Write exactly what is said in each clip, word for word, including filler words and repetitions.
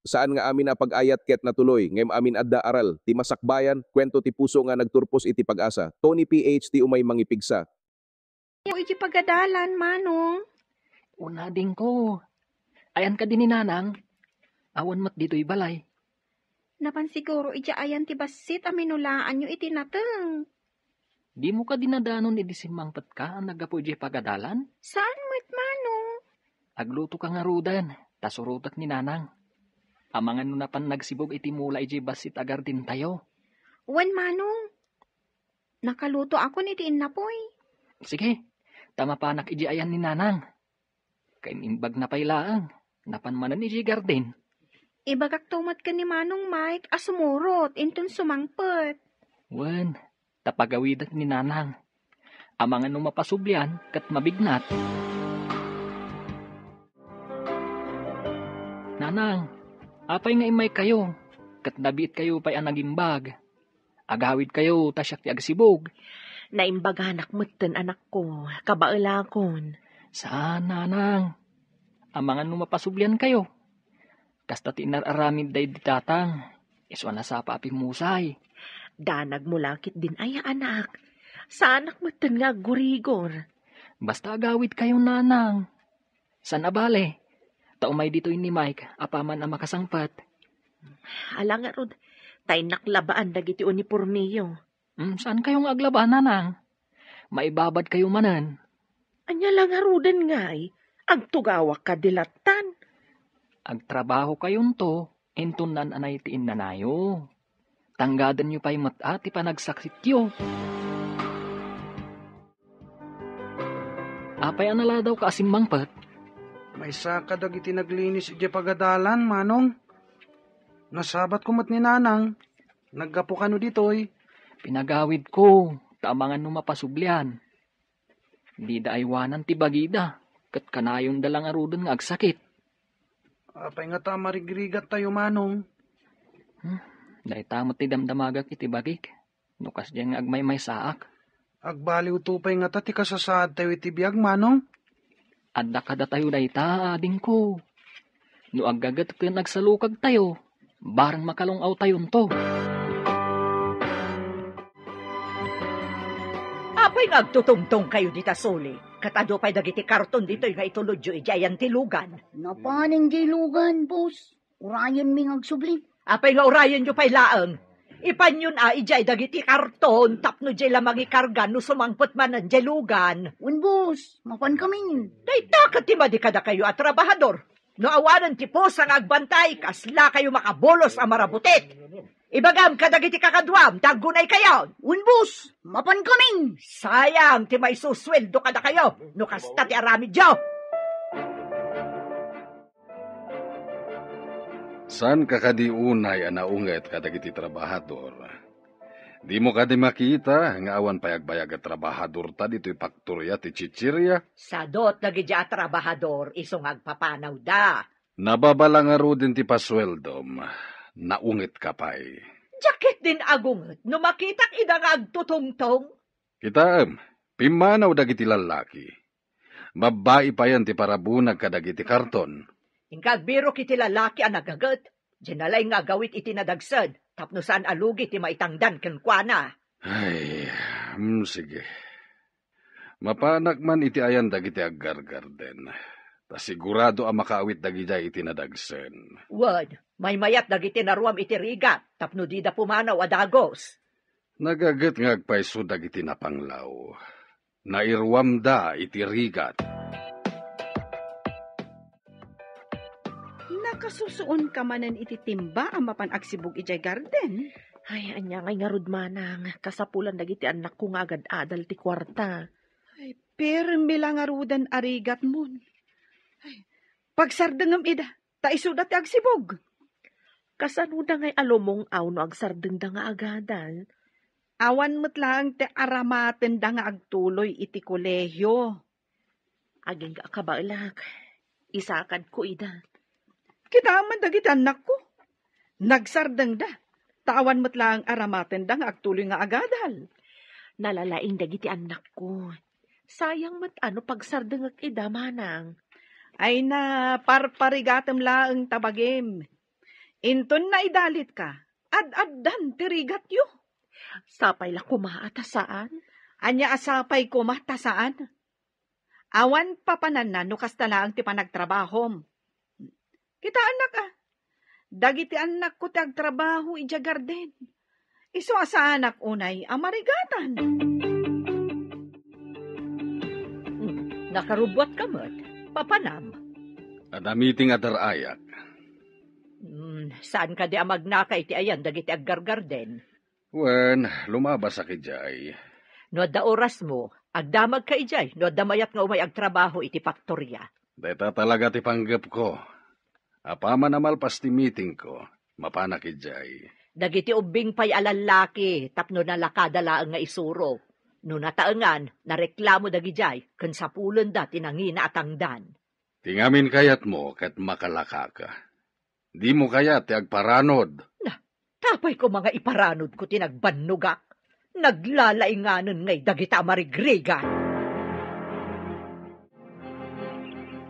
Saan nga amin a pag-ayat ket natuloy, ngem amin adda aral. Ti masakbayan, kuento ti puso nga nagturpos iti pag-asa. Tony P H ti umay mangipigsa. Iti pagadalan, Manong. Una, adingko. Ayan kadi ni Nanang? Awan met ditoy balay. Napan siguro iti ayan ti bassit a minulaanyo iti nateng. Dimo kadi nadanon idi simmangpetka a naggapu iti pagadalan? Saan met, Manong. Aglutoka ngaruden, ta surotek ni Nanang. Amangan no napan nagsibug iti mula iti bassit a gardentayo. Wen, Manong. Nakalutoakon iti innapoy. Sige, ta mapanak iti ayan ni Nanang. Kaim-imbagna pay laeng, napan manen iti garden. Ibagakto met ken ni Manong Mike a sumurot inton sumangpet. Wen, ta pagawidek ni Nanang. Amangan no mapasublian ket mabignat. Nanang, apay nga immaykayo, ket nabiitkayo pay a nagimbag? Agawidkayo ta siak ti agsibug. Naimbaganak metten, anakko, kabaelakon. Saan, Nanang. Amangan no mapasubliankayo. Kasta ti inar-aramid daydi tatang. Isu a nasapa a pimmusay. Danag mo lakit din aya, anak. Saanak metten nga aggurigor. Basta agawidkayo, Nanang. Saan a bale, ta umay ditoy ni Mike apaman a makasangpet. Ala ngarud, ta innak labaan dagiti unipormeyo. Hmm, saankayo nga aglaba, Nanang? Maibabadkayo manen. Ania la ngaruden ngay, agtugawak kadi lattan? Agtrabahokayonto, inton naan-anay ti innanayo. Tanggadenyo pay met a ti panagsaksityo. Apay a naladawka a simmangpet? Maysa kadagiti naglinis idiay pagadalan, Manong. Nasabatko met ni Nanang. Naggapu kano ditoy? Pinagawidko, ta amangan no mapasublian. Dida aywanan ti bagida, ket kanayonda la ngaruden nga agsakit. Apay ngata a marigrigattayo, Manong? Hmm, dayta met ti damdamagak iti bagik, no kasdiay nga agmaymaysaak. Agbaliwto pay ngata ti kasasaadtayo iti biag, Manong? Adda kadatayo dayta, adingko. No aggaget ken agsalukagtayo, bareng makalung-awtayonto. Apay nga agtutungtongkayo dita suli? Ket adu pay dagiti karton ditoy nga itulodyo idiay ayan ti lugan. Napanen diay lugan, boss. Urayenmi nga agsubli. Apay nga urayenyo pay laeng? Ipanyon a idiay dagiti karton tapno diay la mangikarga no sumangpet manen diay lugan. Wen, boss, mapankamin. Dayta ket ti madi kadakayo a trabahador. No awanen ti pusa nga agbantay, kaslakayo makabulos a marabutit. Ibagam kadagiti kakaduam, ta aggunaykayon. Wen, boss, mapankamin. Sayang ti maisusueldo kadakayo, no kasta ti aramidyo. Saanka kadi unay a naunget kadagiti trabahador? Dimo kadi makita nga awan pay agbayag a trabahadorta ditoy paktoria ti chichiria? Sadot dagiti a trabahador isu nga agpapanawda. Nababala ngaruden ti pasueldom, naungetka pay. Diak ketdin agunget no makitak ida nga agtutungtong. Kitaem, pimmanaw dagiti lallaki. Babbai payen ti parabunag kadagiti karton. Inka agbirok iti lalaki a nagaget, diay nalaing nga agawid iti nadagsen tapno saan a lugi ti maitangdan kenkuana. Ay, mm, sige. Mapanak man iti ayan dagiti aggargarden. Ta sigurado a makaawit dagidiay iti nadagsen. Wen, maymayat dagiti naruam iti rigat tapno dida pumanaw a dagus. Nagaget nga agpayso dagiti napanglaw. Nairuamda iti rigat. Nakasusuonka manen iti timba a mapan agsibug idiay garden? Ay, ania ngay ngarud, manang, kasapulan dagiti annakko nga agad-adal ti kuarta. Ay, permi la ngaruden a rigatmon. Ay, pagsardengem ida, ta isuda ti agsibug. Kasanoda ngay a lumung-aw no agsardengda nga agadal? Awan met laeng ti aramatenda nga agtuloy iti kolehio. Agingga a kabaelak, isakadko ida. Kitaem man dagiti annakko. Nagsardengda, ta awan met laeng aramatenda nga agtuloy nga agadal. Nalalaing dagiti annakko. Sayang met a no pagsardengek ida, manang. Ay na, parparigatem laeng ta bagim. Inton naidalitka, ad-addan ti rigatyo. Sapay la koma a ta saan. Ania a sapay koma ta saan? Awan papananna no kasta laeng ti panagtrabahom. Kitaennak a, dagiti annakko ti agtrabaho idiay garden. Isu a saanak unay a marigatan. Hmm, nakarubbuatka met. Papanam. Adda meeting a dar-ayak. Hmm, saan kadi a magnaka iti ayan dagiti aggargarden? Wen, lumabasak idiay. No adda orasmo, agdamagka idiay no adda mayat nga umay agtrabaho iti faktoria. Dayta talaga ti panggepko. Apaman a malpas ti meetingko, mapanak idiay. Dagiti ubbing pay a lallaki tapno nalakada laeng nga isuro. No nataengan, nareklamo dagidiay ken sapulenda ti nangina a tangdan. Ti ngamin kayatmo ket makalakaka. Dimo kayat ti agparanod? Na, tapay koma nga iparanodko ti nagbannogak. Naglalainganen ngay dagita a marigrigat.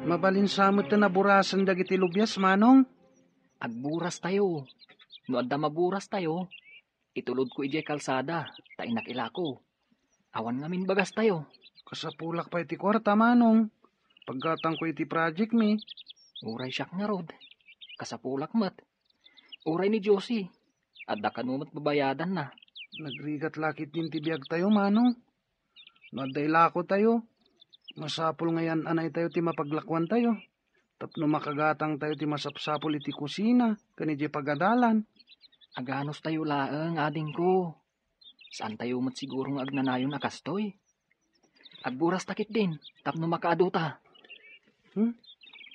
Mabalin sa met ti naburasen dagiti lubias, Manong? Agburas tayo. No adda maburas tayo, itulodko idiay kalsada, ta innak ilako. Awan ngamin bagas tayo. Kasapulak pay ti kuarta, Manong. Paggatangko iti project mi. Uray siak ngarud. Kasapulak met. Uray ni Josie. Adda kano met babayadanna. Nagrigat la ketdin ti biag tayo, Manong. No adda ilako tayo, masapul nga yan-anay tayo ti mapaglakuan tayo. Tapno makagatang tayo ti masapsapul iti kusina ken idiay pagadalan. Aganos tayo laeng, adingko. Saan tayo met siguro nga agnanayon a kastoy? Agburas ta ketdin, tapno makaadu ta. Hmm?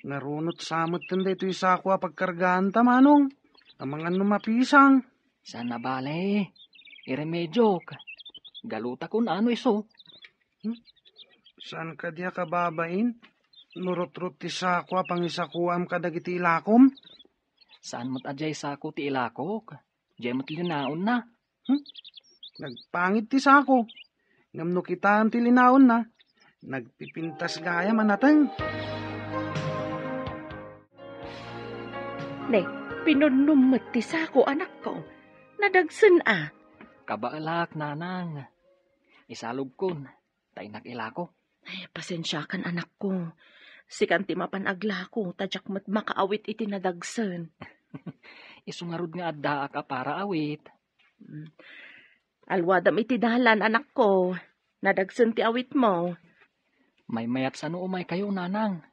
Narunot sa met daytoy sako a pagkargaanta, Manong. Amangan no mapisang. Saan a bale, iremediok. Galuta kun ano isu. Hmm? Saan kadi a kababain? Nurutrot ti sako a pangisakuam kadagiti ilakom? Saan met a diay sako ti ilakok? Diay met linaonna. Hmm? Nagpangit ti sako. Ngem no kitaem ti linaonna, nagpipintas gayam a nateng. Ne, pinunnom met ti sako, anakko. Nadagsen a. Kabaelak, nanang. Isalogkon, ta innak ilako. Ay, pasensiakan, anakko. Sikan ti mapan aglako, ta diak met makaawit iti nadagsen. Isu ngarud nga addaak a para awit. Mm. Alwadam iti dalan, anakko. Nadagsen ti awitmo. Maymayat sano umaykayo, nanang.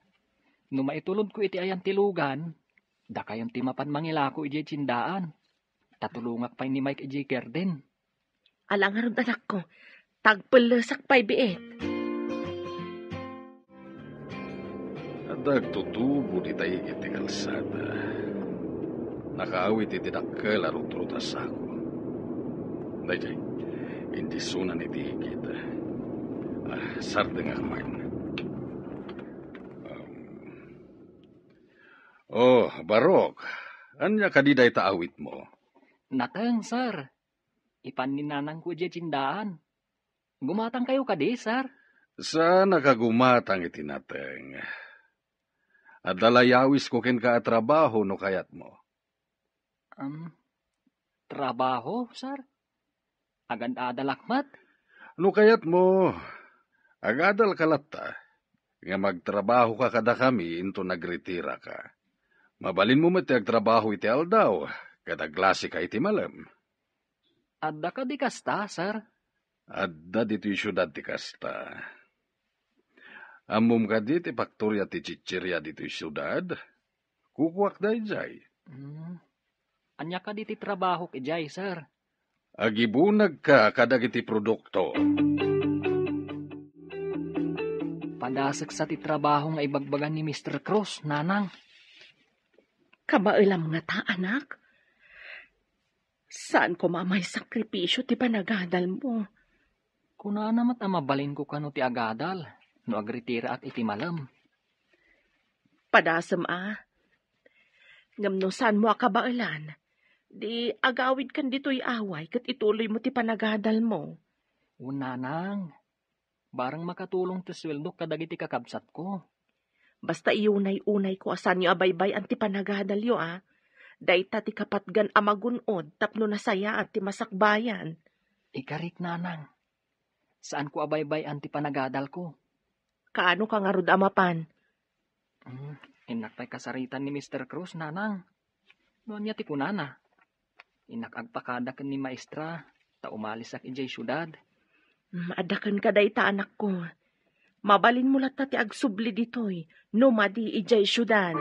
No maitulodko iti ayan ti lugan, dakayon ti mapan mangilako idiay tiendaan. Ta tulongak pay ni Mike idiay garden. Ala ngarud, anakko, tagpellesak pay biit. Adda agtutubo dita igid ti kalsada. Nakaawit iti dakkel a rutrot a sako. Daydiay, indisunan iti igid. Ah, sardengak man. Um, oh, Barok, ania kadi dayta awitmo? Nateng, sir. Ipan ni nanangko idiay tiendaan. Gumatangkayo kadi, sir? Saannak a gumatang iti nateng. Adda layawisko kenka a trabaho no kayatmo. Um, trabaho, sir? Agad-adalak met? No kayatmo, agadalka latta. Nga magtrabahoka kadakami inton nagritiraka. Mabalinmo met ti agtrabaho iti aldaw, ket aglasika iti malem. Adda kadi kasta, sir? Adda ditoy siudad ti kasta. Ammom kadi ti faktoria ti chicheria ditoy siudad? Kukuak daydiay. Hmm. Ania kadi ti trabahok idiay, sir? Agibunagka kadagiti produkto. Padasek sa ti trabaho nga ibagbaga ni Mister Cruz, nanang. Kabaelam ngata, anak. Saan koma a maisakripisio ti panagadalmo. Kunana met a mabalinko kano ti agadal no agritiraak iti malem. Padasem a. Ngem no saanmo a kabaelan, di agawidkan ditoy away ket ituloymo ti panagadalmo. Wen, nanang, barang makatulong ti sueldok kadagiti kakabsatko. Basta iunay-unayko a saanyo a baybay-an ti panagadalyo, a. Dayta ti kapatgan a magun-od tapno nasayaat ti masakbayan. Ikarik, nanang. Saanko a baybay-an ti panagadalko. Kaano ka ngarud a mapan? Hmm, innak pay kasaritan ni Mister Cruz, nanang. No ania ti kunana? Innak agpakada ken ni maestra, ta umalisak idiay siudad. Hmm, adda kenka dayta, anakko. Mabalinmo latta ti agsubli ditoy, no madi idiay siudad.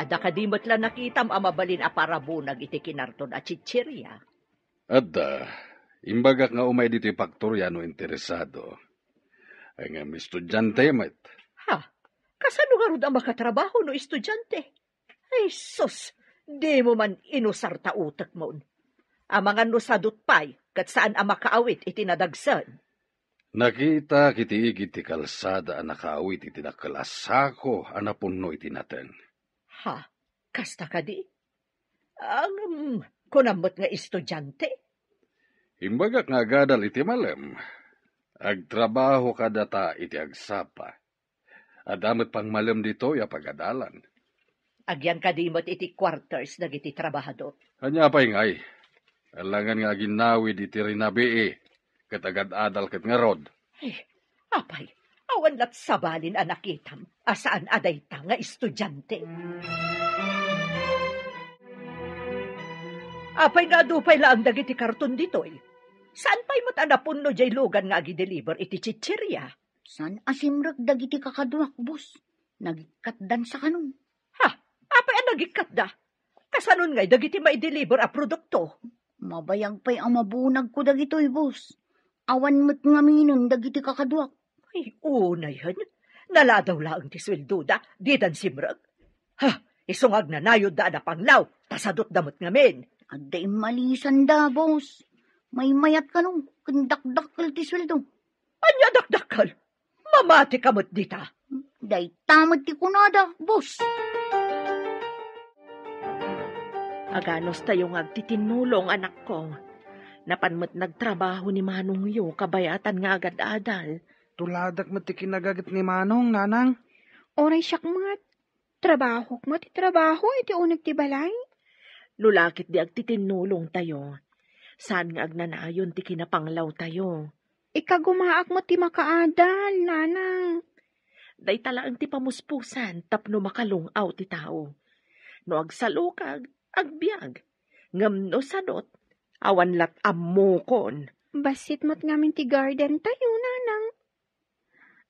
Adda kadi met la nakitam a mabalin a parabunag iti kinarton a chicheria? Adda, imbagak nga umay ditoy faktoria no interesado. Ay nga, estudiante met. Ha? Kasano ngarud a makatrabaho no estudiante? Ay, sus! Dimo man inusar ta utekmon. Amangan no sadot pay, ket saan a makaawit iti nadagsen. Nakitak iti igid ti kalsada a nakaawit iti dakkel a sako a napunno iti nateng. Ha? Kasta kadi? Ngem, kunam met nga estudiante? Imbagak nga agadal iti malem. Agtrabaho kadata iti agsapa. Adda met pangmalem ditoy a pagadalan. Agyan kadi met iti quarters dagiti trabahador? Ania pay ngay? Alangan nga aginnawid iti rinabii, ket agad-adal ket ngarud. Ay, apay, awan lat sabalin a nakitam a saan a dayta nga estudiante. Apay nga adu pay laeng dagiti karton ditoy? Saan pay met a napunno diay lugan nga agideliver iti chicheria? Saan a simrek dagiti kakaduak, boss. Nagikkatdan sa kanon. Ha? Apay a nagikkatda? Kasanon ngay dagiti maideliver a produkto? Mabayag pay a mabunagko dagitoy, boss. Awan met ngaminen dagiti kakaduak. Ay, unay hen. Naladaw laeng ti sueldoda, didan simrek. Ha, isu nga agnanayodda a napanglaw, ta sadotda met ngamin. Adda immalisanda, boss. Maymayat kano, ken dakdakkel ti sueldo. Ania dakdakkel? Mamati ka met dita. Dayta met ti kunada, boss. Aganos tayo nga agtitinnulong, anakko. Napan met nagtrabaho ni manongyo kabayatan nga agad-adal. Tuladak met ti kinagaget ni manong, nanang. Uray siak met. Trabahok met ti trabaho iti uneg ti balay. No la ket di agtitinnulong tayo, saan nga agnanayon ti kinapanglaw tayo. Ikagumaak met ti makaadal, nanang. Dayta laeng ti pamuspusan tapno makalung-aw ti tao. No agsalukag, agbiag. Ngem no sadot, awan lat ammokon. Bassit met ngamin ti garden tayo, nanang.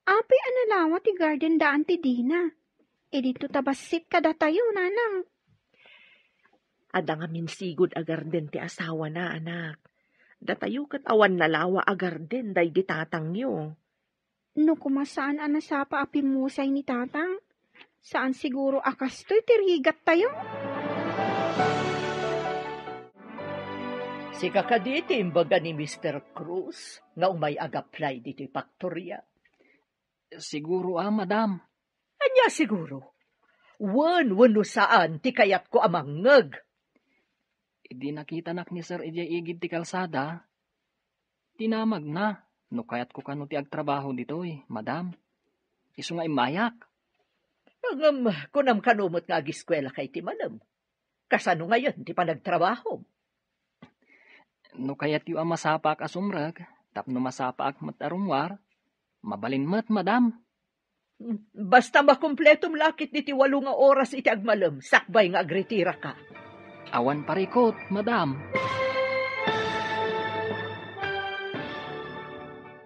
Apay a nalawa ti garden daan ti dina? Idinto ta bassit kadatayo, nanang. Adda ngamin sigud a garden ti asawana, anak. Datayo ket awan nalawa a garden daydi tatangyo. No koma saan a nasapa a pimmusay ni tatang, saan siguro a kastoy ti rigattayo. Sika kadi ti imbaga ni Mister Cruz nga umay ag-apply ditoy faktoria? Siguro a, madam. Ania siguro? Wen, wenno saan ti kayatko a mangngeg? Idi nakitanak ni Sir idiay igid ti kalsada, dinamagna no kayatko kano ti agtrabaho ditoy, madam. Isu nga immayak. Ngem, kunam kano met nga agiskuelaka iti malem. Kasano ngayen ti panagtrabahom? No kayatyo a masapaak a sumrek, tapno masapaak met a rummuar, mabalin met, madam. Basta makumpletom la ketdi ti walo nga oras iti agmalem, sakbay nga agritiraka. Awan parikut, madam.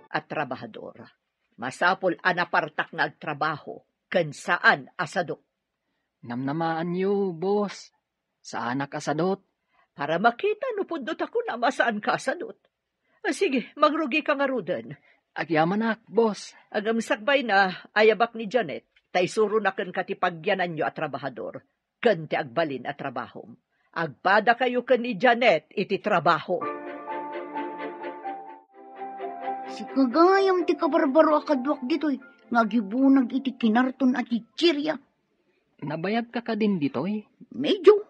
A trabahador, masapul a napartak nga agtrabaho ken saan a sadok. Namnamaanyo, boss. Saanak a sadot. Para makita no pudno ta kunam a saanka a sadot. Ah, sige, mangrugika ngaruden. Agyamanak, boss. Ngem sakbayna, ayabak ni Janet, ta isuronak kenka ti pagyananyo a trabahador ken ti agbalin a trabahom. Agpadakayo ken ni Janet iti trabaho. Sika gayam ti kabarbaro a kaduak ditoy nga agibunag iti kinarton a chicheria. Nabayagka kadin ditoy? Medyo.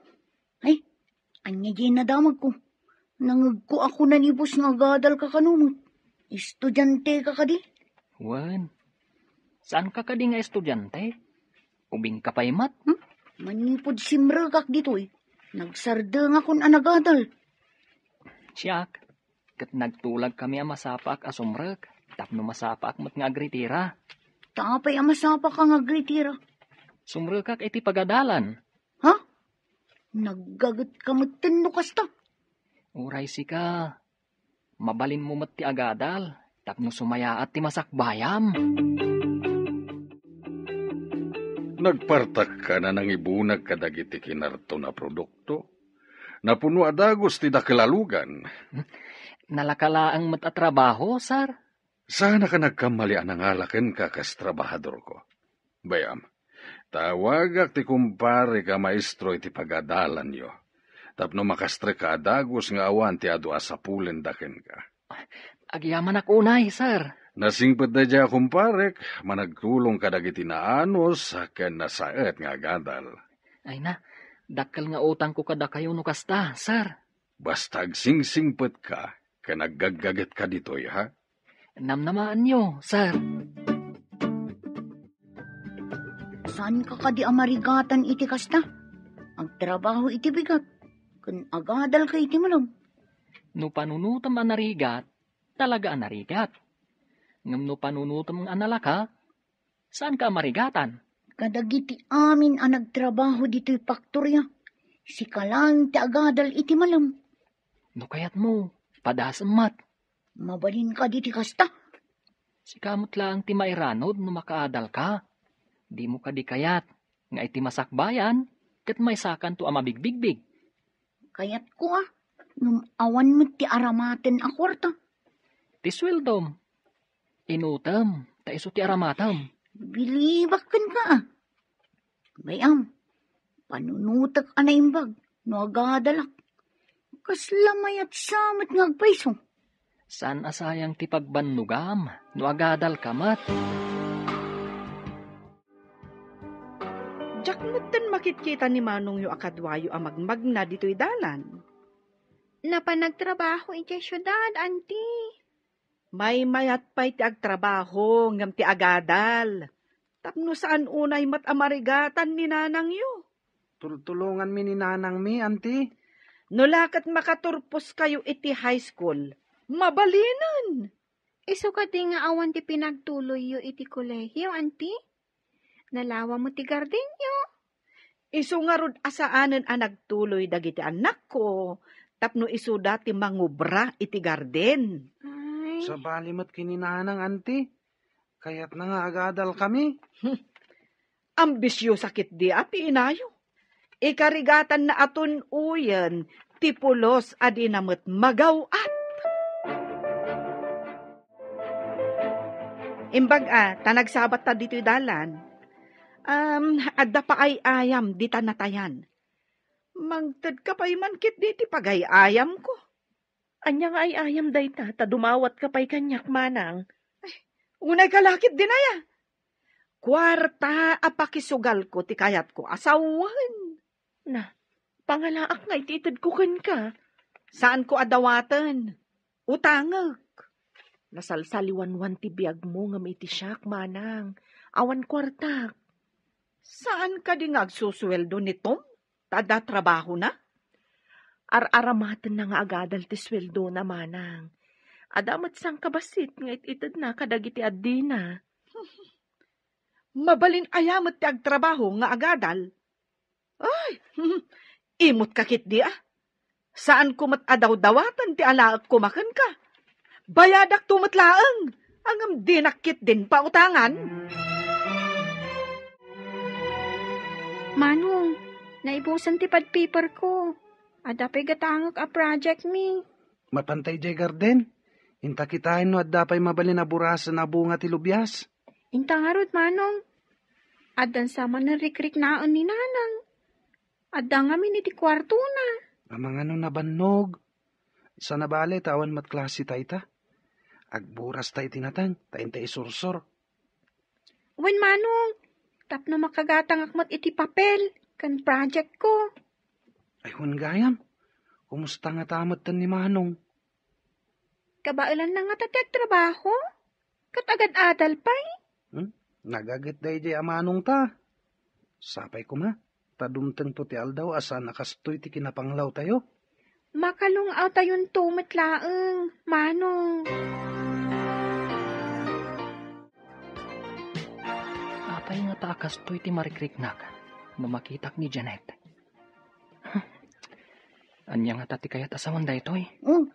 Ay, ania diay nadamagko? Nangegko a kuna ni boss nga agadalka kano met. Estudianteka kadi? Wen. Saanka kadi nga estudiante? Ubingka pay met? Hmm? Manipud simrekak ditoy, nagsardengakon a nagadal. Siak, ket nagtulagkami a masapaak a sumrek, tapno masapaak met nga agritira. Ta apay a masapaak nga agritira? Sumrekak iti pagadalan. Ha? Naggagetka metten no kasta? Uray sika, mabalinmo met ti agadal, tapno sumayaat ti masakbayam. Nagpartakka a nangibunak kadagiti kinarton a produkto. Napuno a dagus ti dakkel a lugan. Nalaka laeng met a trabaho, sir. Saanak a nagkammali a nangala kenka kas trabahadorko. Bay-am, tawagak ti kumparek a maestro iti pagadalanyo, tapno makastrek a dagus nga awan ti adu a sapulenda kenka. Agyamanak unay, sir. Nasingpet daydiay a kumparek, managtulong kadagiti naanus ken nasaet nga agadal. Ay na, dakkel nga utangko kadakayo no kasta, sir. Basta agsingsingpetka ken aggaggagetka ditoy, ha? Namnamaanyo, sir. Saanka kadi a marigatan iti kasta? Agtrabaho iti bigat, ken agadalka iti malem. No panunotem a narigat, talaga a narigat. Ngem no panunotem a nalaka, saanka a marigatan. Kadagiti amin a nagtrabaho ditoy faktoria, sika laeng ti agadal iti malem. No kayatmo, padasem met. Mabalin kadi ti kasta? Sika met laeng ti mairanod no makaadalka. Dimo kadi kayat nga iti masakbayan, ket maysakanto a mabigbigbig. Kayatko a, ngem awan met ti aramaten a kuarta. Ti sueldom, inutem, ta isu ti aramatem. Bilibak kenka a. Bay-am, panunotek a naimbag no agadalak. Kasla mayat sa met nga agpayso. Saan a sayang ti pagbannogam no agadalka met. Diak metten makitkita ni manongyo a kaduayo a magmagna ditoy dalan. Napan nagtrabaho idiay siudad, anti. Maymayat pay ti agtrabaho ngem ti agadal. Tapno saan unay met a marigatan ni nanangyo. Tultulonganmi ni nanangmi, anti. No la ket makaturposkayo iti high school, mabalinen. Isu kadi nga awan ti pinagtuloyyo iti kolehio, anti? Nalawa met ti gardenyo. Isu ngarud a saanen a nagtuloy dagiti annakko tapno isuda ti mangubra iti garden. Ay. Sabali met ken ni nanang, anti. Kayatna nga agadalkami. Ambisiosa ketdi a ti inayo. Ikarigatanna a tun-oyen ti pulos a dina met magaw-at. Imbag a, ta nagsabatta ditoy dalan. Um, adda pa ay-ayam dita natayan. Mangtedka pay man ketdi ti pagay-ayamko. Ania nga ay-ayam dayta ta dumawatka pay kaniak, manang? Ay, unayka la ketdin aya. Kuarta a pakisugalko ti kayatko a sawen. Na, pangalaak nga iti itedko kenka. Saanko a dawaten. Utangek. Nasalsaliwanwan ti biagmo ngem iti siak, manang. Awan kuartak. Saan kadi nga agsusueldo ni Tom? Ta adda trabahona? Ar-aramatenna nga agadal ti sueldona, manang. Adda met sangkabassit nga it-itedna kadagiti addina. Mabalin aya met ti agtrabaho nga agadal? Ay, imotka ketdi a. Saanko met a dawdawaten ti alaekko makenka. Bayadakto met laeng, ngem dinak ketdin pautangan. Manong, naibusen ti pad paperko. Adda pay gatangek a project mi. Mapanta idiay garden. Inta kitaen no adda pay mabalin a burasen a bunga ti lubias. Inta ngarud, Manong. Addan sa manen rikriknaen ni Nanang. Adda ngamin iti kuartona. Amangano nabannog. Sana bale ta awan met klase tayta. Agburas ta iti nateng, ta inta isursor. Wen, Manong, tapno makagatangak met iti papel ken project ko. Ay, wen gayam, kumusta ngata metten ni Manong? Kabaelanna ngata ti agtrabaho? Ket agad-adal pay? Hmm? Nagaget daydiay a Manongta. Sapay koma, ta dumtengto ti aldaw a saan a kastoy ti kinapanglawtayo. Makalung-awtayonto met laeng, Manong. Apay ngata a kastoy ti marikriknak no makitak ni Janet? Ania ngata ti kayat a sawen daytoy? Oh,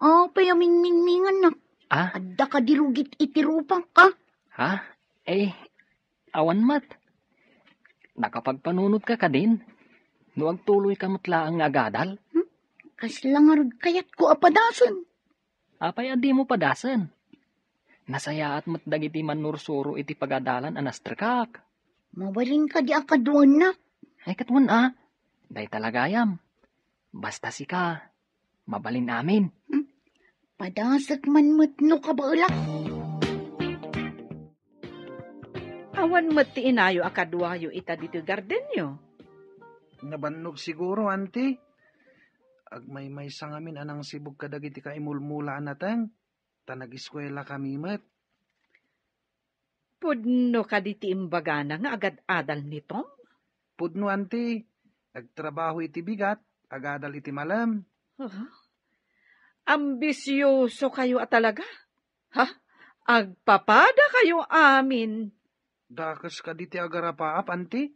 apay a mingmingmingannak? Ah? Adda kadi rugit iti rupak, ah? Ha? Eh, awan met. Nakapagpanunotka kadin? No agtuloyka met laeng nga agadal? Hmm? Kasla ngarud kayatko a padasen. Apay a dimo padasen? Nasayaat met dagiti mannursuro iti pagadalan a nastrekak. Mabalin kadi a kaduanna? Ay, ket wen a. Dayta la gayam. Basta sika, mabalin amin. Hmm? Padasek man met no kabaelak. Awan met ti inayo a kaduayo ita ditoy gardenyo. Nabannog siguro, Auntie. Agmaymaysa ngamin a nangsibog kadagiti kaimulmula a nateng, ta nag-eskuelakami met. Pudno kadi ti imbagana nga agad-adal ni Tom? Pudno, Auntie. Agtrabaho iti bigat, agadal iti malem. Ah, ambisioso kayo a talaga. Ha? Agpapada kayo amin. Dakes kadi ti agarapaap, Auntie?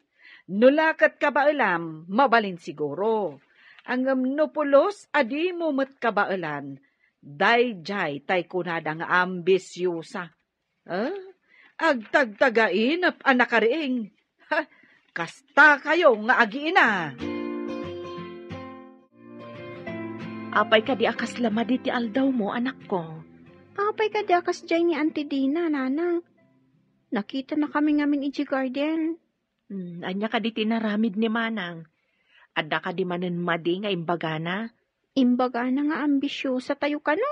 No la ket kabaelam, mabalin siguro. Ngem no pulos a dimo met kabaelan, daydiay tay kunada nga ambisiosa. Ah, agtagtagainep a nakariing. Ha, kasta kayo nga agiina. Apay kadi a kasla madi ti aldawmo, anakko? Apay kadi a kasdiay ni Auntie Dina, nanang? Nakitanakami ngamin idiay garden. Hmm, ania kadi ti inaramid ni Manang? Adda kadi manen madi nga imbagana? Imbagana nga ambisiosa tayo kano?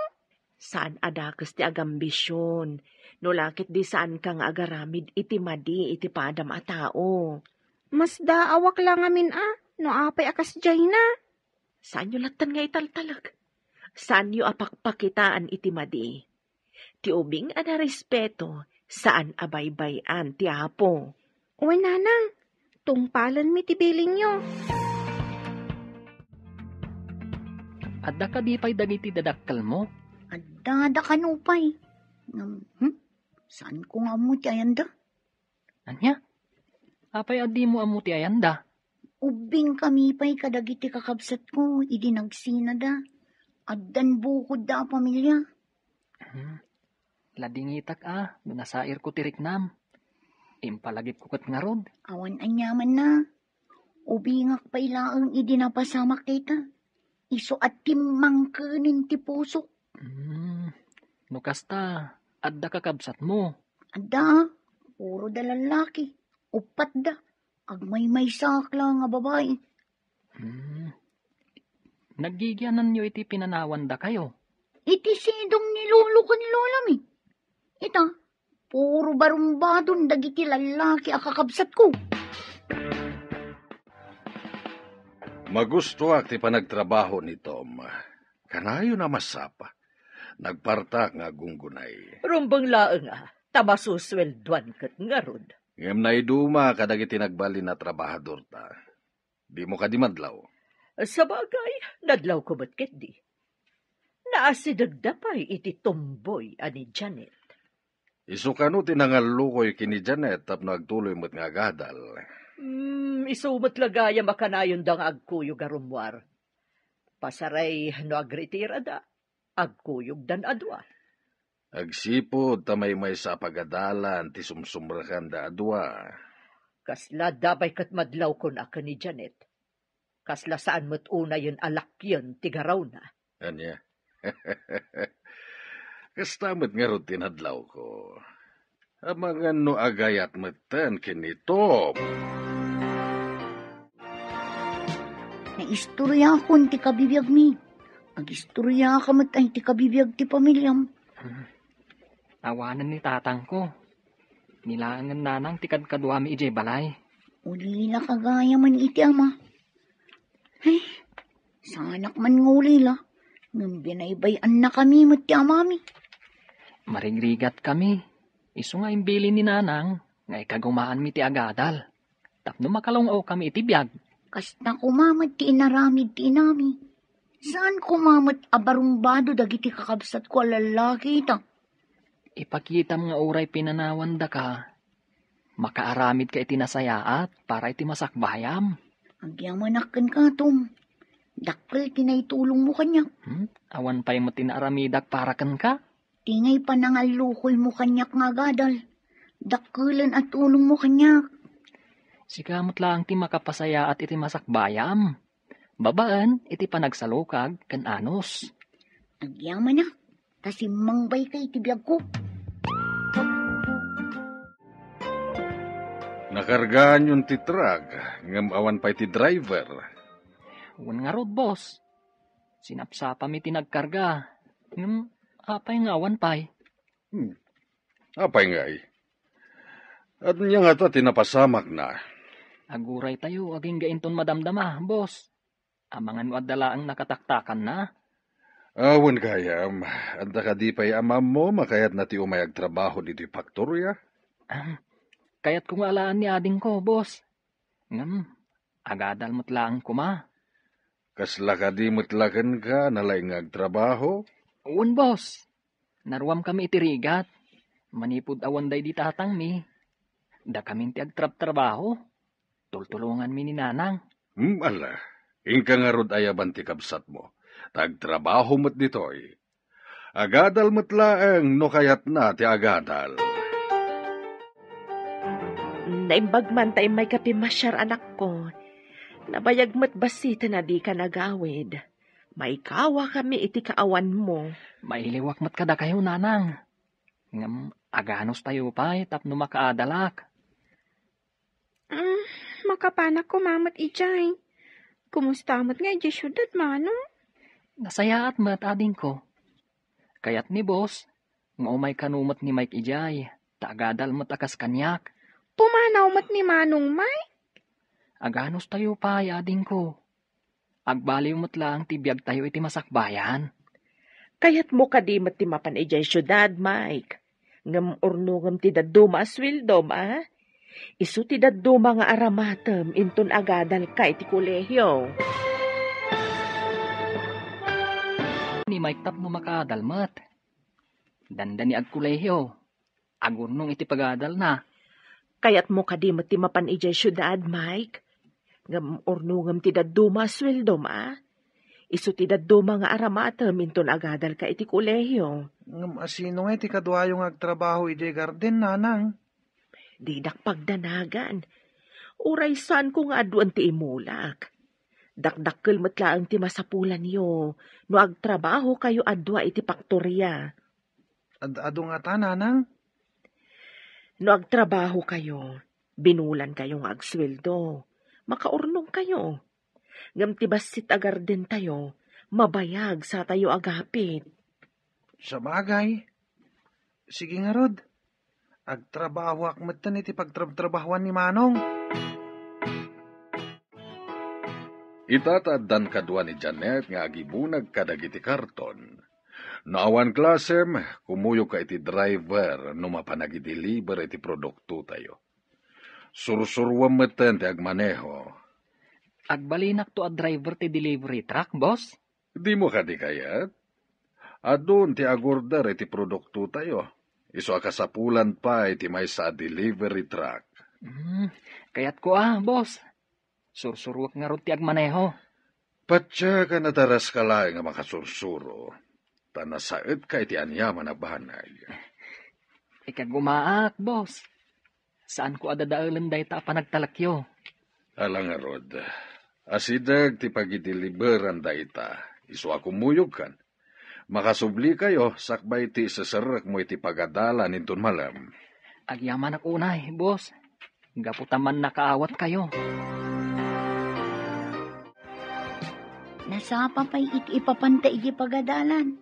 Saan a dakes ti agambision. No la ket di saanka nga agaramid iti madi iti padam a tao. Masdaawak la ngamin a, no apay a kasdiayna. Saanyo latten nga italtalek. Saanyo a pakpakitaan iti madi. Ti ubing a narespeto, saan a baybay-an ti Apo. Wen, nanang, tungpalenmi ti bilinyo. Adda kadi pay dagiti dadakkelmo? Adda, adda kano pay. Ngem, hmm? Saanko nga ammo ti ayanda? Ania? Apay a dimo ammo ti ayanda? Ubbingkami pay kadagiti kakabsatko idi nagsinada. Addan bukodda a pamilia. Hmm. Ladingitak a no nasairko ti riknam. Impalagipko ket ngarud. Awan aniamanna. Ubingak pay laeng idi napasamak dayta. Isu a timmangkenen ti pusok. Hmm. No kasta, adda kakabsatmo? Adda, puro da lallaki. Uppat da. Agmaymaysaak la nga babai. Hmm. Naggigiananyo iti pinanawandakayo? Iti sidong ni lolo ken lolami. Ita, puro barumbadon dagiti lallaki a kakabsatko. Magustoak ti panagtrabaho ni Tom. Kanayon a masapa. Nagpartak nga aggunggunay. Rumbeng laeng a, ta masusweldoan ket ngarud. Ngem naiduma kadagiti nagbalin a trabahadorta. Dimo kadi madlaw? Sabagay, nadlawko met ketdi. Naasidegda pay iti tumboy a ni Janet. Isu kano ti nangallukoy ken ni Janet tapno agtuloy met nga agadal? Hmm, isu met la gayam a kanayonda nga agkuyog a rummuar. Pasaray no agritirada, agkuyogdan a dua. Agsipud ta maymaysa a pagadalan ti sumsumrekanda a dua. Kasla adda pay ket madlawkon a ken ni Janet. Kasla saan met unayen a lakyen ti garawna. Ania? Kasta met ngarud ti nadlawko. Amangan no agayat metten ken ni Tom. Naistoriakon ti kabibiagmi. Agistoriaka met ay ti kabibiag ti pamiliam. Hmm. Awanen ni tatangko. Ni laengen nanang ti kadkaduami idiay balay. Ulila ka gayam iti ama. Ay, saanak man nga ulila. Ngem binaybay-annakami met ti amami. Marigrigatkami. Isu nga imbilin ni nanang nga ikagumaanmi ti agadal. tapno makalung-awkami iti biag. Kasta koma met ti inaramid ti inami. Saan koma met a barumbado dagiti kakabsatko a lallaki ita. Ipakitam nga uray pinanawandaka, makaaramidka iti nasayaat para iti masakbayam. Agyamanak kenka, Tom. Dakkel ti naitulongmo kaniak. Hmm? Awan pay met ti naaramidak para kenka? Ti ngay panangallukoymo kaniak nga agadal. Dakkelen a tulongmo kaniak. Sika met laeng ti makapasayaat iti masakbayam, babaen iti panagsalukag ken anus. Agyamanak, ta simmangbayka iti biagko. Nakargaanyon ti truck, ngem awan pay ti driver. Wen ngarud, boss. Sinapsapami ti nagkarga. Ngem apay nga awan pay? Hmm. Apay ngay? Ania ngata ti napasamakna? Aguray tayo, agingga inton madamdama, boss. Amangan no adda laeng nakataktakanna? Awan gayam. Adda kadi pay amammo makayatna ti umay agtrabaho ditoy faktoria? Ahem. Kayatko nga alaan ni adingko, boss. Ngem, agadal met laeng koma. Kasla kadi met la kenka nalaing nga agtrabaho? Wen, boss. Naruamkami iti rigat. Manipud awan daydi tatangmi, dakamin ti agtrabtrabaho. Tultulonganmi ni nanang. Hmm, ala, inka ngarud ayaban ti kabsatmo. Ta agtrabaho met ditoy. Agadal met laeng no kayatna ti agadal. Naimbag man ta immayka pimmasiar, anakko. Nabayag met bassiten a dika nagawid. Maikawakami iti kaawanmo. Mailiwak met kadakayo, nanang. Ngem aganustayo pay tapno makaadalak. Mm, makapanak koma met idiay. Kumusta met nga idiay siudad, manong? Nasayaat met, adingko. Kayat ni boss nga umay kano met ni Mike idiay, ta agadal met a kas kaniak. Pumanaw met ni Manong Mike? Aganustayo pay, adingko. Agbaliw met laeng ti biagtayo iti masakbayan. Kayatmo kadi met ti mapan idiay siudad, Mike? Ngem urnongem ti dadduma a sueldom, a? Isu ti dadduma nga aramatem inton agadalka iti kolehio. Ni Mike tapno makaadal met. Dandani agkolehio. Agurnong iti pagadalna. Kayatmo kadi met ti mapan idiay siudad, Mike? Ngem urnongem ti dadduma a sueldom, a? Isu ti dadduma nga aramatem inton agadalka iti kolehio. Ngem asino nga iti kaduayo nga agtrabaho idiay garden, nanang? Didak pagdanagan. Uray saanko nga aduen ti imulak. Dakdakkel met laeng ti masapulanyo no agtrabahokayo a dua iti paktoria. Ad-adu ngata, nanang? No agtrabahokayo, binulankayo nga agsueldo, makaurnongkayo. Ngem ti bassit a gardentayo, mabayag satayo agapit. Sabagay. Sige ngarud. Agtrabahoak metten iti pagtrabtrabahoan ni Manong. Ita ta addan kadua ni Janet nga agibunag kadagiti karton. No awan klasem, kumuyogka iti driver no mapan agideliver iti produktotayo. Sursuruem metten ti agmaneho. Agbalinakto a driver ti delivery truck, boss? Dimo kadi kayat? Adun ti agorder iti produktotayo. Isu a kasapulan pay ti maysa a delivery truck. Hmm, kayatko a, boss. Sursuruek ngarud ti agmaneho. Patiek a nadaras ka laeng a makasursuro, ta nasaetka iti aniaman a banag. Ikagumaak, boss. Saanko a dadaelen dayta a panagtalekyo. Ala ngarud, asideg ti pagideliveran dayta, isu a kumuyogkan. Makasublikayo sakbay ti iseserrekmo iti pagadalan inton malem. Agyamanak unay, boss. Gapu ta mannakaawatkayo. Nasapa pay iti ipapanta iti pagadalan.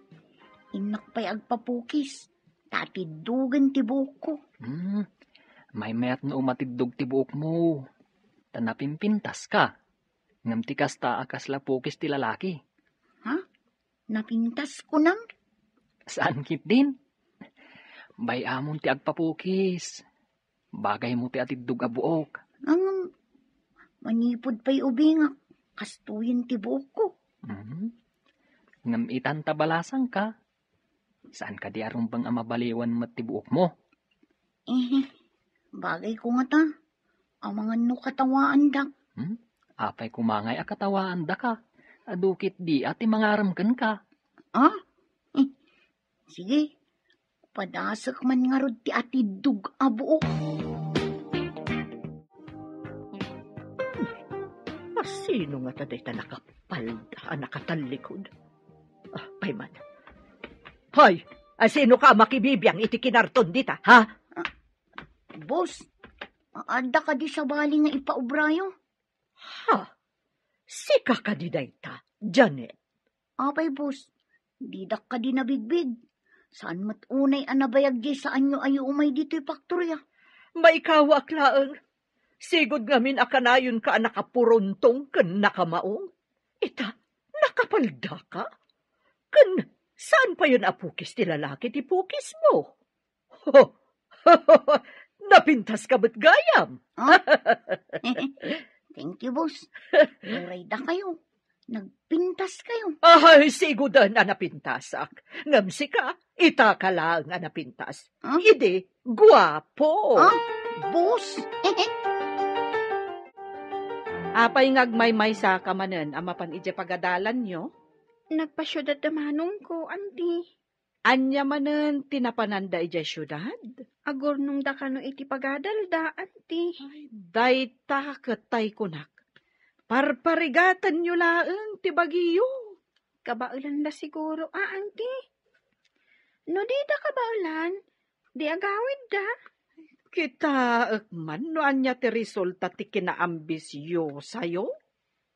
Innak pay agpapukis, ta atiddogen ti buokko. Hmm, maymayat no umatiddog ti buokmo, ta napimpintaska. Ngem ti kasta a kasla pukis ti lalaki. Ha? Napintas kunam? Saan ketdin? Bay-amon ti agpapukis. Bagaymo ti atiddog a buok. Ngem, Manipud pay ubingak, kastoyen ti buokko. Mhm. Ngem itan ta balasangka, saan kadi a rumbeng a mabaliwan met ti buokmo? Eh, bagay ko ngata, amangan no katawaandak. Hmm? Apay koma ngay a katawaandaka? Adu ketdi a ti mangarem kenka. Ah? Eh, sige, padasek man ngarud ti atiddog a buok. Asino ngata dayta nakapalda a nakatallikod? Ah, pay man. Hoy, asino ka a makibibiang iti kinarton dita, ha? Boss, adda kadi sabali nga ipaubrayo? Ha? Sika kadi dayta, Janet? Apay, boss, didak kadi nabigbig. Saan met unay a nabayag diay saanyo a umay ditoy faktorya? Maikawak laeng. Sigud ngamin a kanayonka a nakapuruntong ken nakamaong. Ita, nakapaldaka? Ken saan payen a pukis ti lalaki ti pukismo? Napintaska met gayam. Ah? Thank you, boss. Uray dakayo, nagpintaskayo. Ay, siguden a napintasak. Ngem sika, itaka laeng a napintas. Ah? Idi, guapo. Ah, boss? Apay nga agmaymaysaka manen a mapan idiay pagadalanyo? Nagpasiudad da manongko, anti. Ania manen ti napananda idiay siudad? Agurnongda kano iti pagadalda, anti. Ay, dayta ket tay kunak. Parparigatenyo laeng ti bagiyo. Kabaelan da siguro, a, anti. No dida kabaelan, di agawidda. Kitaek man no ania ti resulta ti kinaambisyosayo.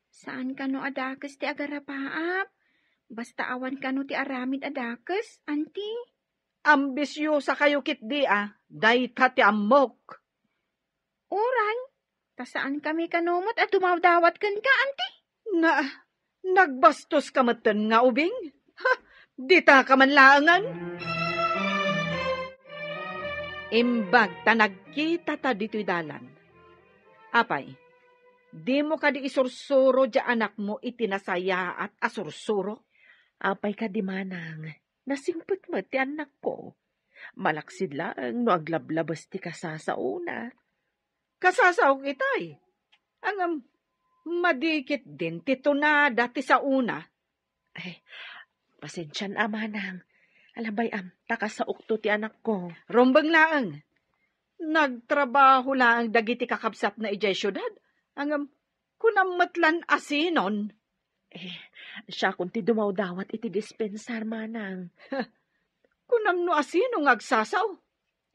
Saan kano a dakes ti agarapaap? Basta awan kano ti aramid a dakes, anti. Ambisyosa kayo ketdi a, dayta ti ammok. Uray, ta saan kami kano met a dumawdawat kenka, anti? Na, nagbastoska metten nga ubing? Ha, ditaka man laengen? Imbag ta nagkitata ditoy dalan. Apay, dimo kadi isursuro diay anakmo iti nasayaat a sursuro? Apay kadi manang, nasingpet met ti annakko. Malaksid laeng no aglablabes ti kasasaona. Kasasaok itay. Ngem, madi ketdin ti tunada ti saona. Ay, pasensian a manang. Alabay am, ta kasaokto ti anakko. Rumbeng laeng. Nagtrabaho laeng dagiti kakabsatna idiay siudad. Ngem, kunam met lan asinon. Eh, siakon ti dumawdawat iti dispensar, manang. Kunam no asino nga agsasao?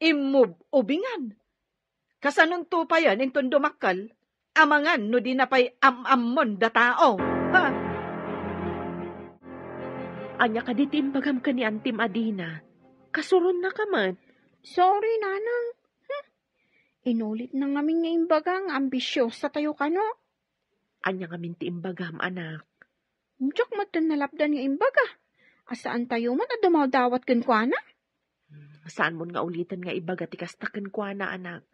Immub-ubingan. Kasanonto payen inton dumakkel, amangan no dina pay am-ammon da tao. Ha? Ania kadi ti imbagam ken ni Antim a dina? Kasuronnaka met. Sorry, Nanang. Hmm. Inulitna ngamin nga imbaga nga ambisyosatayo kano. Ania ngamin ti imbagam, anak? Diak metten nalapdan nga imbaga. A saantayo met a dumawdawat kenkuana? Hmm, saanmon nga uliten nga ibaga ti kasta kenkuana, anak.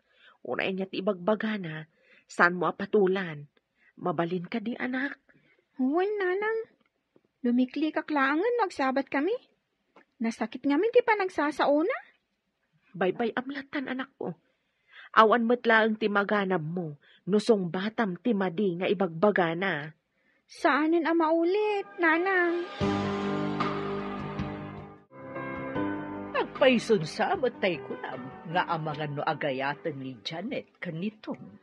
Uray ania ti ibagbagana, saanmo a patolan. Mabalin kadi, anak? Wen, Nanang. Lumiklikak laengen no agsabat kami. Nasakit ngamin ti panagsasaona. Baybay-am lattan, anakko. Awan met laeng ti maganabmo no sungbatam ti madi nga ibagbagana. Saanen a maulit, Nanang. Agpayson sa met tay kunam nga amangan no agayaten ni Janet ken ni Tom.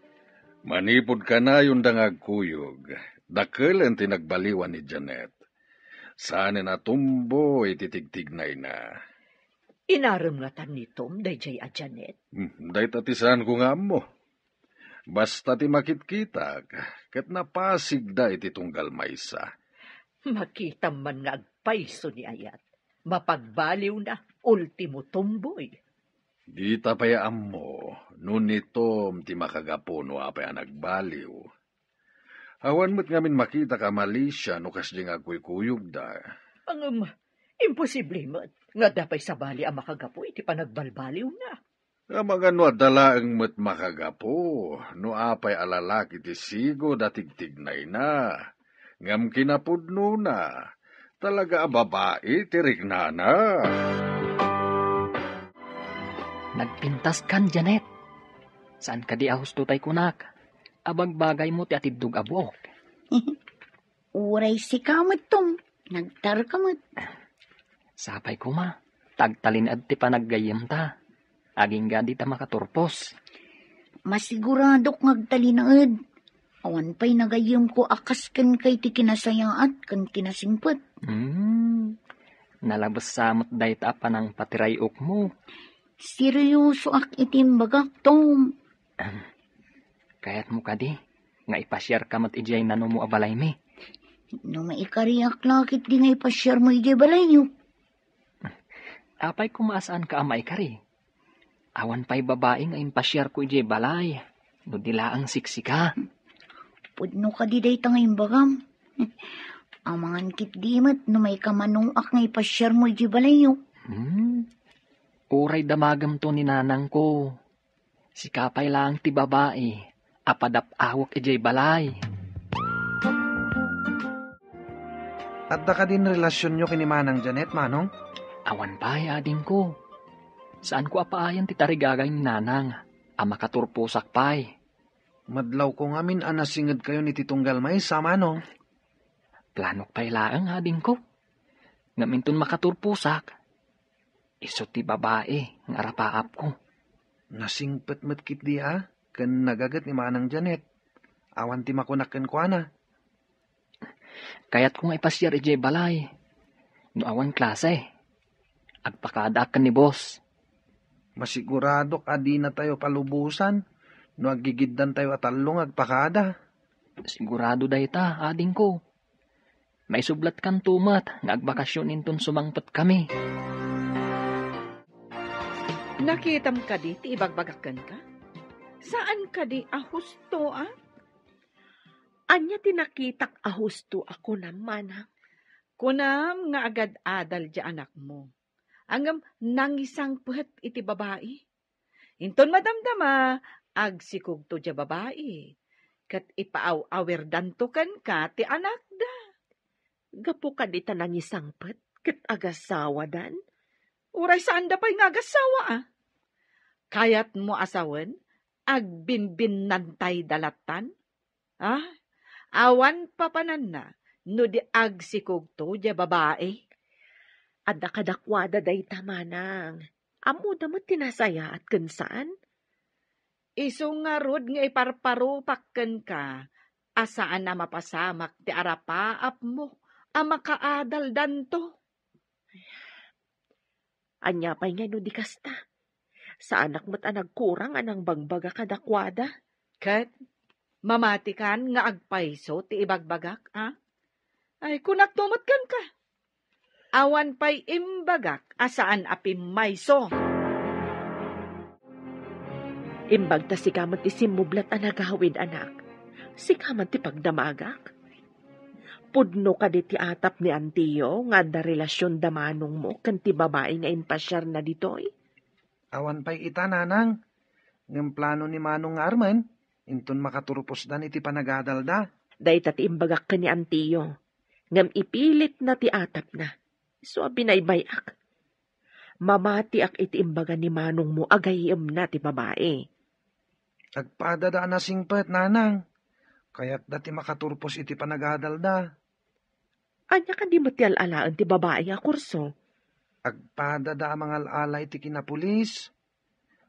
Manipud kanayonda nga agkuyog, dakelen ti nagbaliwan ni Janet. Saanen a tumboy ti tigtignayna. Inarem ngatan ni Tom daydiay a Janet? Hmm, dayta ti saanko nga ammo. Basta ti makitkitak, ket napasigda iti tunggal maysa. Makitam man nga agpayso ni ayat. Mapagbaliwna, ultimo tumboy. Dita pay ammo no ni Tom ti makagapu no apay a nagbaliw. Awan met ngamin makitak a malisia no kasdi nga agkuykuyogda. Ngem, imposible met nga adda pay sabali a makagapu iti panagbalbaliwna. Amangan no adda laeng met makagapu, no apay a lalaki ti sigud a tigtignayna, ngem kinapudnona, talaga a babai ti riknana. Nagpintaskan, Janet. Saan kadi a husto tay kunak? Abagbagaymo ti atiddog a buok. Uray sika met, Tom. Nagtarka met. Sapay koma, ta agtalinaed ti panaggayyemta. Agingga dita makaturpos. Masiguradok nga agtalinaed. Awan pay nagayyemko a kas kenka iti kinasayaat ken kinasingpet. Hmm. Nalabes sa met dayta a panangpatiray-okmo. Seryosoak iti imbagak, Tom. Ahem. Kayatmo kadi nga ipasiarka met idiay nanumo a balaymi? No maikariak la ketdi nga ipasiarmo idiay balayyo. Apay koma a saanka a maikari? Awan pay babai nga impasiarko idiay balay, no di laeng siksika. Pudno kadi dayta nga imbagam? Amangan ketdi met no maikamanoak nga ipasiarmo idiay balayyo. Hmm. Uray damagemto ni nanangko. Sika pay laeng ti babai a padap-awek idiay balay. Adda kadin relasionyo ken ni Manang Janet, Manong? Awan pay, adingko. Saanko a paayen ti tarigagay ni Nanang a makaturposak pay. Madlawko ngamin a nasingedkayon iti tunggal maysa, Manong. Planok pay laeng, adingko. Ngem inton makaturposak, isu ti babai nga arapaapko. Nasingpet met ketdi a ken nagaget ni Manang Janet. Awan ti makunak kenkuana. Kayatko nga ipasiar idiay balay. No awan klase, agpakadaak ken ni boss. Masiguradok a dinatayo palubosan no aggigiddantayo a tallo nga agpakada. Sigurado dayta, adingko. Maisublatkanto met nga agbakasyon inton sumangpetkami. Nakitam kadi ti ibagbagak kenka? Saan kadi a husto, a? Ania ti nakitak a husto a kunam, Manang? Kunam nga agad-adal ti anakmo. Ngem nangisangpet iti babai. Inton madamdama, agsikogto diay babai, ket ipaaw-awirdanto kenka ti anakda. Gapu kadi ta nangisangpet ket agasawadan? Uray saanda pay nga agasawa, a? Kayatmo a sawen, agbinbinnantayda lattan? Ah, awan papananna no di agsikogto diay babai. Adda kadakuada dayta, Manang. Ammoda met ti nasayaat ken saan. Isu ngarud nga iparparupak kenka a saan a mapasamak ti arapaapmo a makaadaldanto. Ania pay ngay no di kasta? Saanak met a nagkurang a nangbagbaga kadakuada. Ket mamatikan nga agpayso ti ibagbagak, a? Ay, kunakto met kenka. Awan pay imbagak a saan a pimmayso. Imbag ta sika met ti simmublat a nagawid, anak. Sika man ti pagdamagak. Pudno kadi ti atap ni Antiyo nga adda relasionda manongmo ken ti babai nga impasiarna ditoy? Awan pay ita, Nanang. Ngem plano ni Manong nga armen, inton makaturposdan iti panagadalda. Dayta ti imbagak ken ni Antiyo, ngem ipilitna ti atapna. Isu a binaybay-ak. Mamatiak iti imbaga ni manongmo a gayyemna ti babai. Agpadada a nasingpet, Nanang. Kayatda ti makaturpos iti panagadalda. Ania kadi met ti al-alaen ti babai a kurso? Agpadada a mangal-ala iti kinapulis.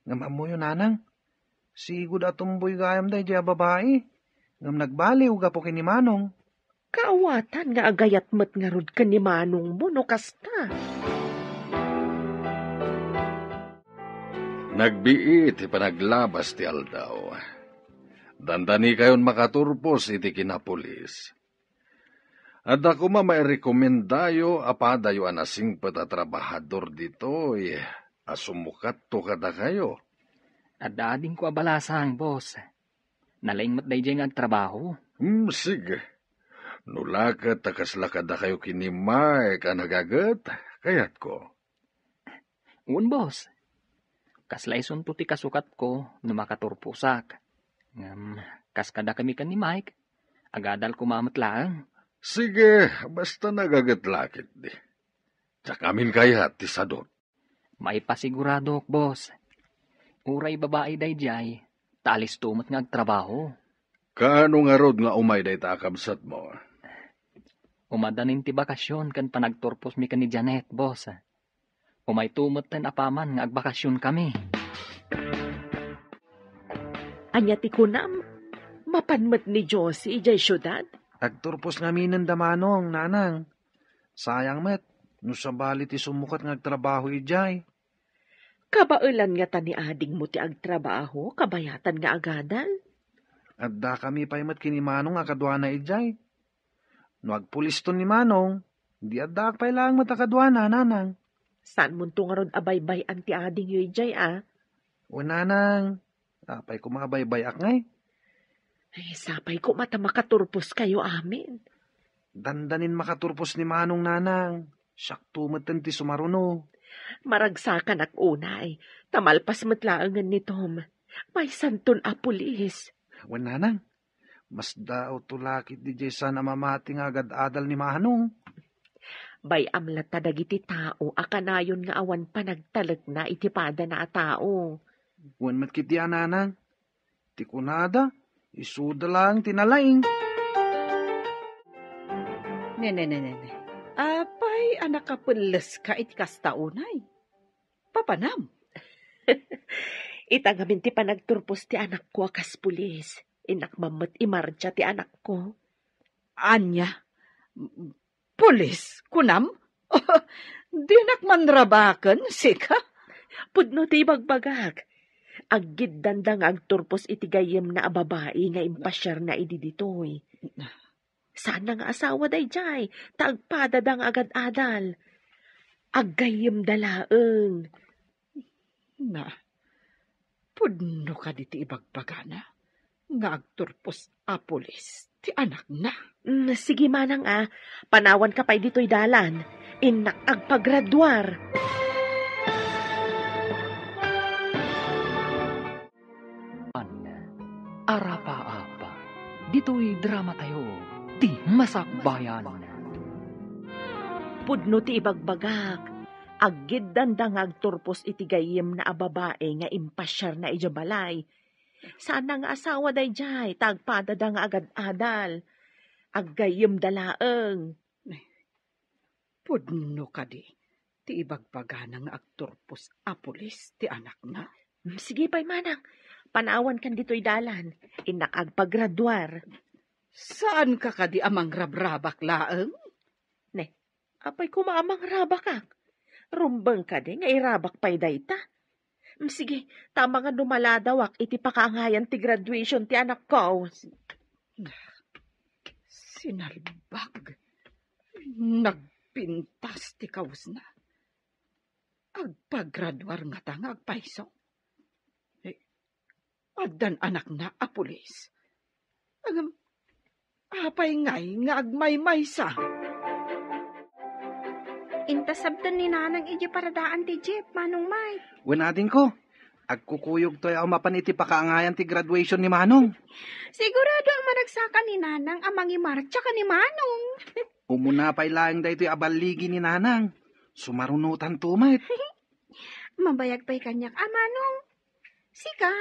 Ngem ammoyo, Nanang, sigud a tumboy gayam daydiay a babai. Ngem nagbaliw gapu ken ni Manong. Kaawatan nga agayat met ngarud ken ni manongmo no kasta. Nagbiit ti panaglabas ti aldaw. Dandanikayon makaturpos iti kinapulis. Adda koma mairekomendayo a padayo a nasingpet a trabahador ditoy a sumukatto kadakayo. Adda adingko a balasang, boss. Nalaing met daydiay nga agtrabaho. Hmm, sige. No la ket ta kasla kadakayo ken ni Mike a nagaget, kayatko. Wen, boss. Kasla isunto ti kasukatko no makaturposak. Ngem, kas kadakami ken ni Mike, agadal koma met laeng. Sige, basta nagaget la ketdi. Diak amin kayat ti sadot. Maipasiguradok, boss. Uray babai daydiay, ta alisto met nga agtrabaho. Kaano ngarud nga umay dayta a kabsatmo? Umadanin ti bakasyon ken panagturposmi ken ni Janet, boss. Umayto metten apaman nga agbakasionkami. Ania ti kunam? Mapan met ni Josie idiay siudad? Agturpos ngaminen da Manong, nanang. Sayang met, no sabali ti sumukat nga agtrabaho idiay. Kabaelan ngata ni adingmo ti agtrabaho, kabayatan nga agadal? Addakami pay met ken ni Manong a kaduana idiay. No agpuliston ni Manong, di addaak pay laeng met a kaduana, nanang. Saanmonto ngarud a baybay-an ti adingyo idiay, a? Wen, nanang, apay koma a baybay-ak ngay? Ay, sapay koma ta makaturposkayo amin. Dandanin makaturpos ni Manong, nanang. Siakto metten ti sumaruno. Maragsakanak unay, ta malpas met laengen ni Tom. Maysanton a pulis. Wen, nanang, masdaawto la ketdi diay saan a mamati nga agad-adal ni Manong. Bay-am latta dagiti tao a kanayon nga awan panagtalekna iti padana a tao. Wen met ketdi a, nanang. Ti kunada, isuda laeng ti nalaing. Ne, ne, ne, ne, ne. Apay a nakapelleska iti kasta unay? Papanam? Ita ngamin ti panagturpos ti anakko a kas pulis. Innak man met imartsia ti anakko. Ania? Pulis, kunam? Dinak man rabaken, sika? Pudno ti ibagbagak. Aggiddanda nga agturpos iti gayyemna a babai nga impasiarna idi ditoy. Saanna nga asawa daydiay, ta agpadada nga agad-adal. Aggayyemda laeng. Na, pudno kadi ti ibagbagana nga agturpos a pulis ti anakna? Mm, sige manang a, panawanka pay ditoy dalan. Innak agpagraduar. Arapaap. Ditoy dramatayo, ti Masakbayan. Pudno ti ibagbagak, aggiddanda nga agturpos iti gayyemna a babai nga impasiarna idiay balay. Saanna nga asawa daydiay, ta agpadada nga agad-adal. Aggayyemda laeng. Pudno kadi ti ibagbagana nga agturpos a pulis ti anakna? Mm, sige pay manang, panawankan ditoy dalan. Innak agpagraduar. Saanka kadi a mangrabrabak laeng? Ne, apay koma a mangrabakak? Rumbeng kadi nga irabak pay dayta? Mm, sige, ta amangan no maladawak iti pakaangayan ti graduation ti anakko. Sinalbag. Nagpintas ti kawesna. Agpagraduar ngata nga agpayso? Eh, addan anakna a pulis. Ngem, apay ngay nga agmaymaysa? Inta sabten ni Nanang idiay paradaan ti jeep, Manong Mike. Wen, adingko, agkukuyogtoy a mapan iti pakaangayan ti graduation ni Manong. Sigurado a managsaka ni Nanang a mangimartsa ken ni Manong. Umuna pay laeng daytoy a balligi ni Nanang. Sumarunotanto met. Mabayag pay kaniak a, Manong. Sika,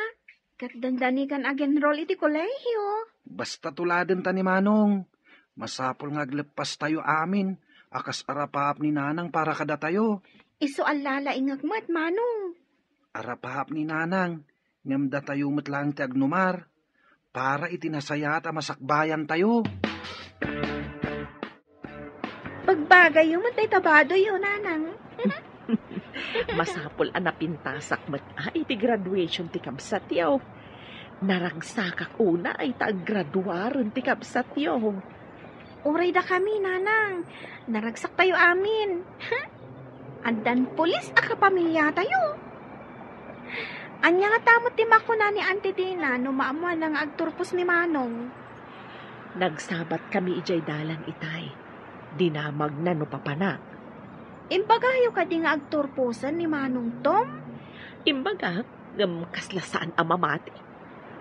ket dandani kan ag-enroll iti kolehiyo. Basta tuladenta ni Manong. Masapul nga agleppastayo amin a kas arapaap ni Nanang para kadatayo. Isu a lalaingek met, Manong. Arapaap ni Nanang, ngem datayo met laeng ti agnumar para iti nasayaat a masakbayantayo. Bagbagayyo met dayta badoyyo, Nanang. Masapul a napintasak met a iti graduation ti kabsatyo. Naragsakak unay ta aggraduaren ti kabsatyo. Uray dakami, Nanang. Naragsaktayo amin. Addan pulis a kapamiliatayo. Ania ngata met ti makuna ni Auntie Dina no maammoanna nga agturpos ni Manong? Nagsabatkami idiay dalan itay. Dinamagna no papanak. Imbagayo kadi nga agturposen ni Manong Tom? Imbagak, ngem kasla saan a mamati.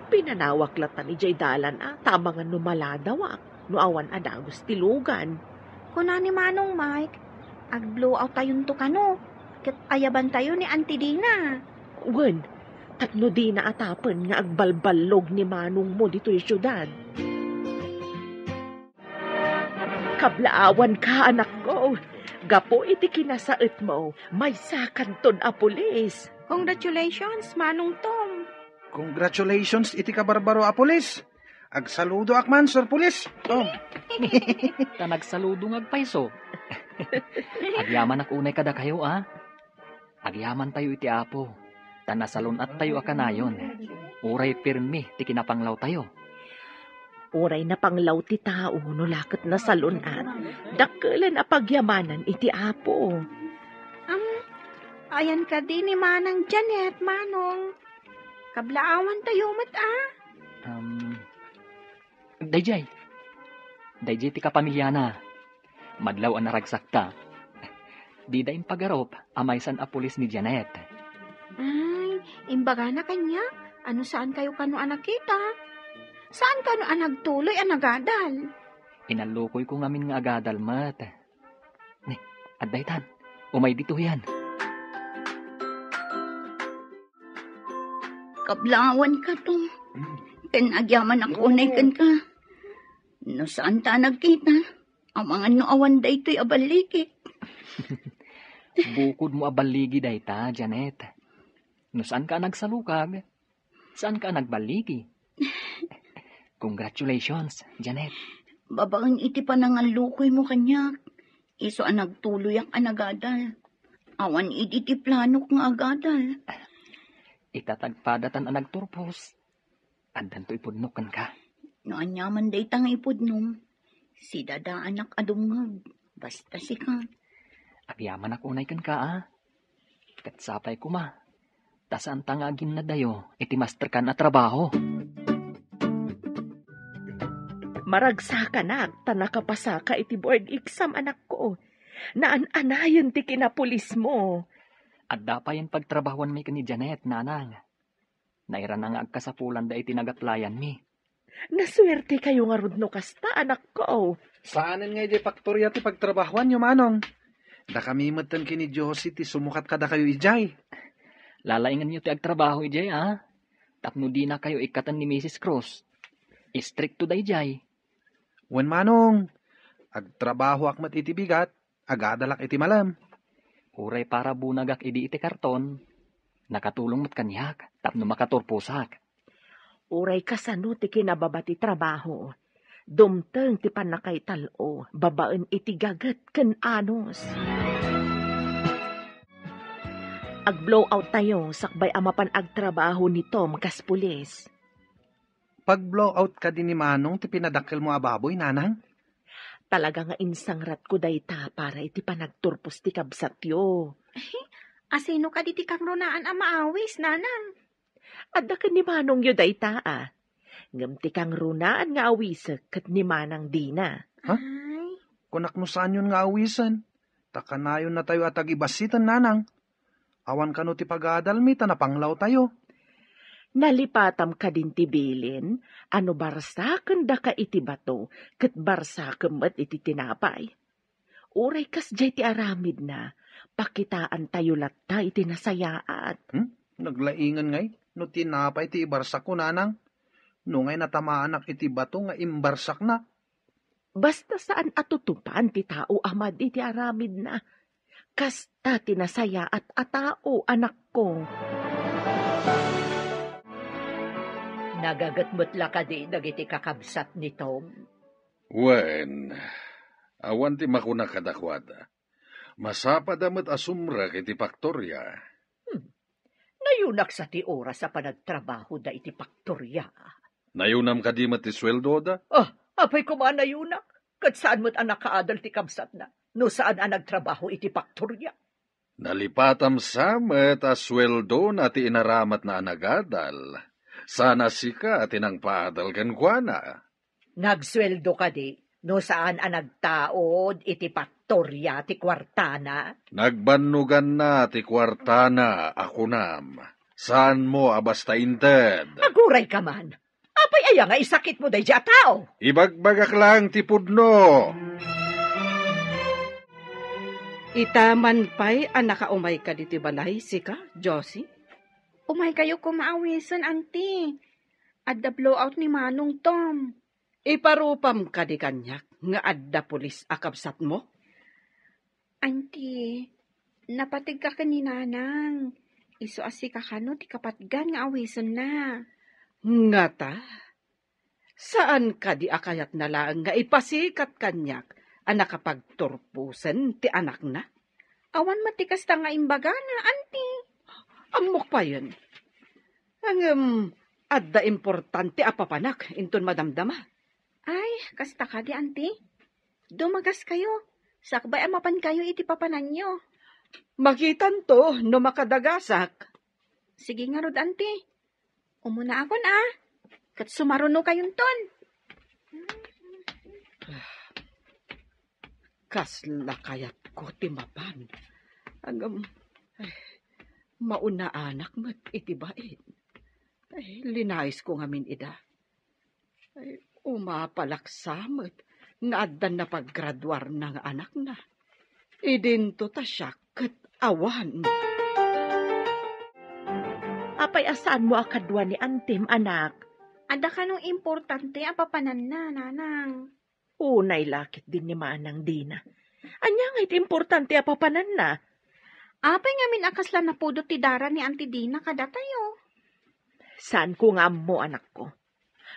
Pinanawak latta idiay dalan a, ta amangan no maladawak, no awan a dagus ti lugan. Kuna ni Manong Mike, "Ag-blowout tayonto kano, ket ayabantayo ni Auntie Dina." Wen, tapno dina atapen nga agbalballog ni manongmo ditoy siudad. Kablaawanka, anakko. Gapu iti kinasaetmo, maysakanton a pulis. Congratulations, Manong Tom. Congratulations iti kabarbaro a pulis. Agsaludoak man, Sir Pulis. Oh. Ta nagsaludo nga agpayso. Agyamanak unay kadakayo, a. Agyamantayo iti Apo, ta nasalun-attayo a kanayon. Uray pirmi ti kinapanglawtayo. Uray napanglaw ti tao no la ket nasalun-at, dakkelen a pagyamanan iti Apo. Am, ayan kadi ni Manang Janet, Manong. Kablaawantayo met, a? Um, dayjay. Dayjay ti kapamiliana. Madlaw a naragsakta. Dida impagarup a maysan a pulis ni Janet. Ay, imbagana kaniak, ano saan kayo kano a nakita? Saan kano a nagtuloy a nagadal? Inallukoyko ngamin nga agadal met. Ni, adda itan. Umay ditoyan. Kablaawanka, Tom. Ken agyamanak unay kenka. No saan ta a nagkita, amangan no awan daytoy a balligik. Bukodmo a balligi dayta, Janet. No saanka a nagsalukag, saanka a nagballigi. Congratulations, Janet. Babaen iti panangallukoymo kaniak, isu a nagtuloyak a nagadal. Awan idi ti planok nga agadal. Ita ta agpadatan a nagturpos, addanto ipudnok kenka. No aniaman dayta nga ipudnom, sidadaanak a dumngeg, basta sika. Agyamanak unay kenka, a. Ket sapay koma, ta saanta nga aginnadayo iti masterkan a trabaho. Maragsakanak ta nakapasaka iti board exam, anakko. Naan-anayen ti kinapulismo. Adda payen pagtrabahuanmi ken ni Janet, nanang. Nairana nga agkasapulanda iti nagaplayanmi. Nasuertekayo ngarud no kasta, anakko. Saanen nga idiay faktoria ti pagtrabahuanyo, Manong. Dakami metten ken ni Josie ti sumukat kadakayo idiay. Lalaingenyo ti agtrabaho idiay, a? Tapno dinakayo ikkaten ni Misis Cruz. Istrikto daydiay. Wen, Manong. Agtrabahoak met iti bigat, agadalak iti malem. Uray para bunagak idi iti karton, nakatulong met kaniak tapno makaturposak. Uray kasano ti kinababa ti trabaho, dumteng ti pannakaital-o babaen iti gaget ken anus. Ag-blowout tayo sakbay a mapan agtrabaho ni Tom kas pulis. Pag-blowout kadi ni Manong ti pinadakkelmo a baboy, Nanang? Talaga nga insangratko dayta para iti panagturpos ti kabsatyo. Asino kadi ti kangrunaan a maawis, Nanang? Adda ken ni Manongyo dayta, a. Ngem ti kangrunaan nga awisek ket ni Manang Dina. Ha? Ay. Kunak no saanyon nga awisen. Ta kanayonnatayo a tagibassiten, Nanang. Awan kano ti pagadalmi ta napanglawtayo. Nalipatam kadin ti bilin a no barsakendaka iti bato ket barsakem met iti tinapay. Uray kasdiay ti aramidna, pakitaantayo latta iti nasayaat. Hmm? Naglaingen ngay no tinapay ti ibarsakko, Nanang. No ngay natamaanak iti bato nga imbarsakna. Basta saan a tutupan ti tao a madi ti aramidna. Kasta ti nasayaat a tao, anakko. Nagaget met la kadi dagiti kakabsat ni Tom? Wen, awan ti makuna kadakuada. Masapada met a sumrek iti paktoria. Hmm. Nayunak sa ti oras a panagtrabahoda iti paktoria. Nayunam kadi met ti sueldoda? Ah, apay koma nayunak. Ket saan met a nakaadal ti kabsatna, no saan a nagtrabaho iti paktoria. Nalipatam sa met a sueldona ti inaramatna a nagadal. Sana sika ti nangpaadal kenkuana. Nagsueldo kadi, No saan a nagtaud iti pattoria ti kuartana? Nagbannoganna ti kuartana a kunam. Saanmo a basta inted. Aguray ka man. Apay aya nga isakitmo daydi a tao? Ibagbagak laeng ti pudno. Ita man pay a nakaumayka ditoy balay, sika, Josie? Umaykayo koma awisen, Auntie. Adda blowout ni Manong Tom. Iparupam kadi kaniak nga adda pulis a kabsatmo? Auntie, napategka ken ni Nanang. Isu a sika kano ti kapatgan nga awisenna. Ngata, saan kadi a kayatna laeng nga ipasikat kaniak a nakapagturposen ti anakna? Awan met ti kasta nga imbagana, Auntie. Ammok payen. Ngem, adda importante a papanak inton madamdama. Ay, kasta kadi, Auntie. Dumagaskayo. Sakbay a mapankayo iti papananyo. Makitanto no makadagasak. Sige ngarud, Auntie. Umunaakon, a. Ket sumarunokayonton. Kasla kayatko ti mapan. Ngem, ay, maunaanak met iti bain. Ay, linaisko ngamin ida. Ay, umapalak sa met nga addan napaggraduarna nga anakna. Idinto ta siak ket awan. Apay a saanmo a kadua ni Auntiem, anak? Adda kano importante a papananna, Nanang? Unay la ketdin ni Manang Dina. Ania ngay ti importante a papananna? Apay ngamin a kasla napudot ti dara ni Auntie Dina kadatayo? Saanko nga ammo, anakko.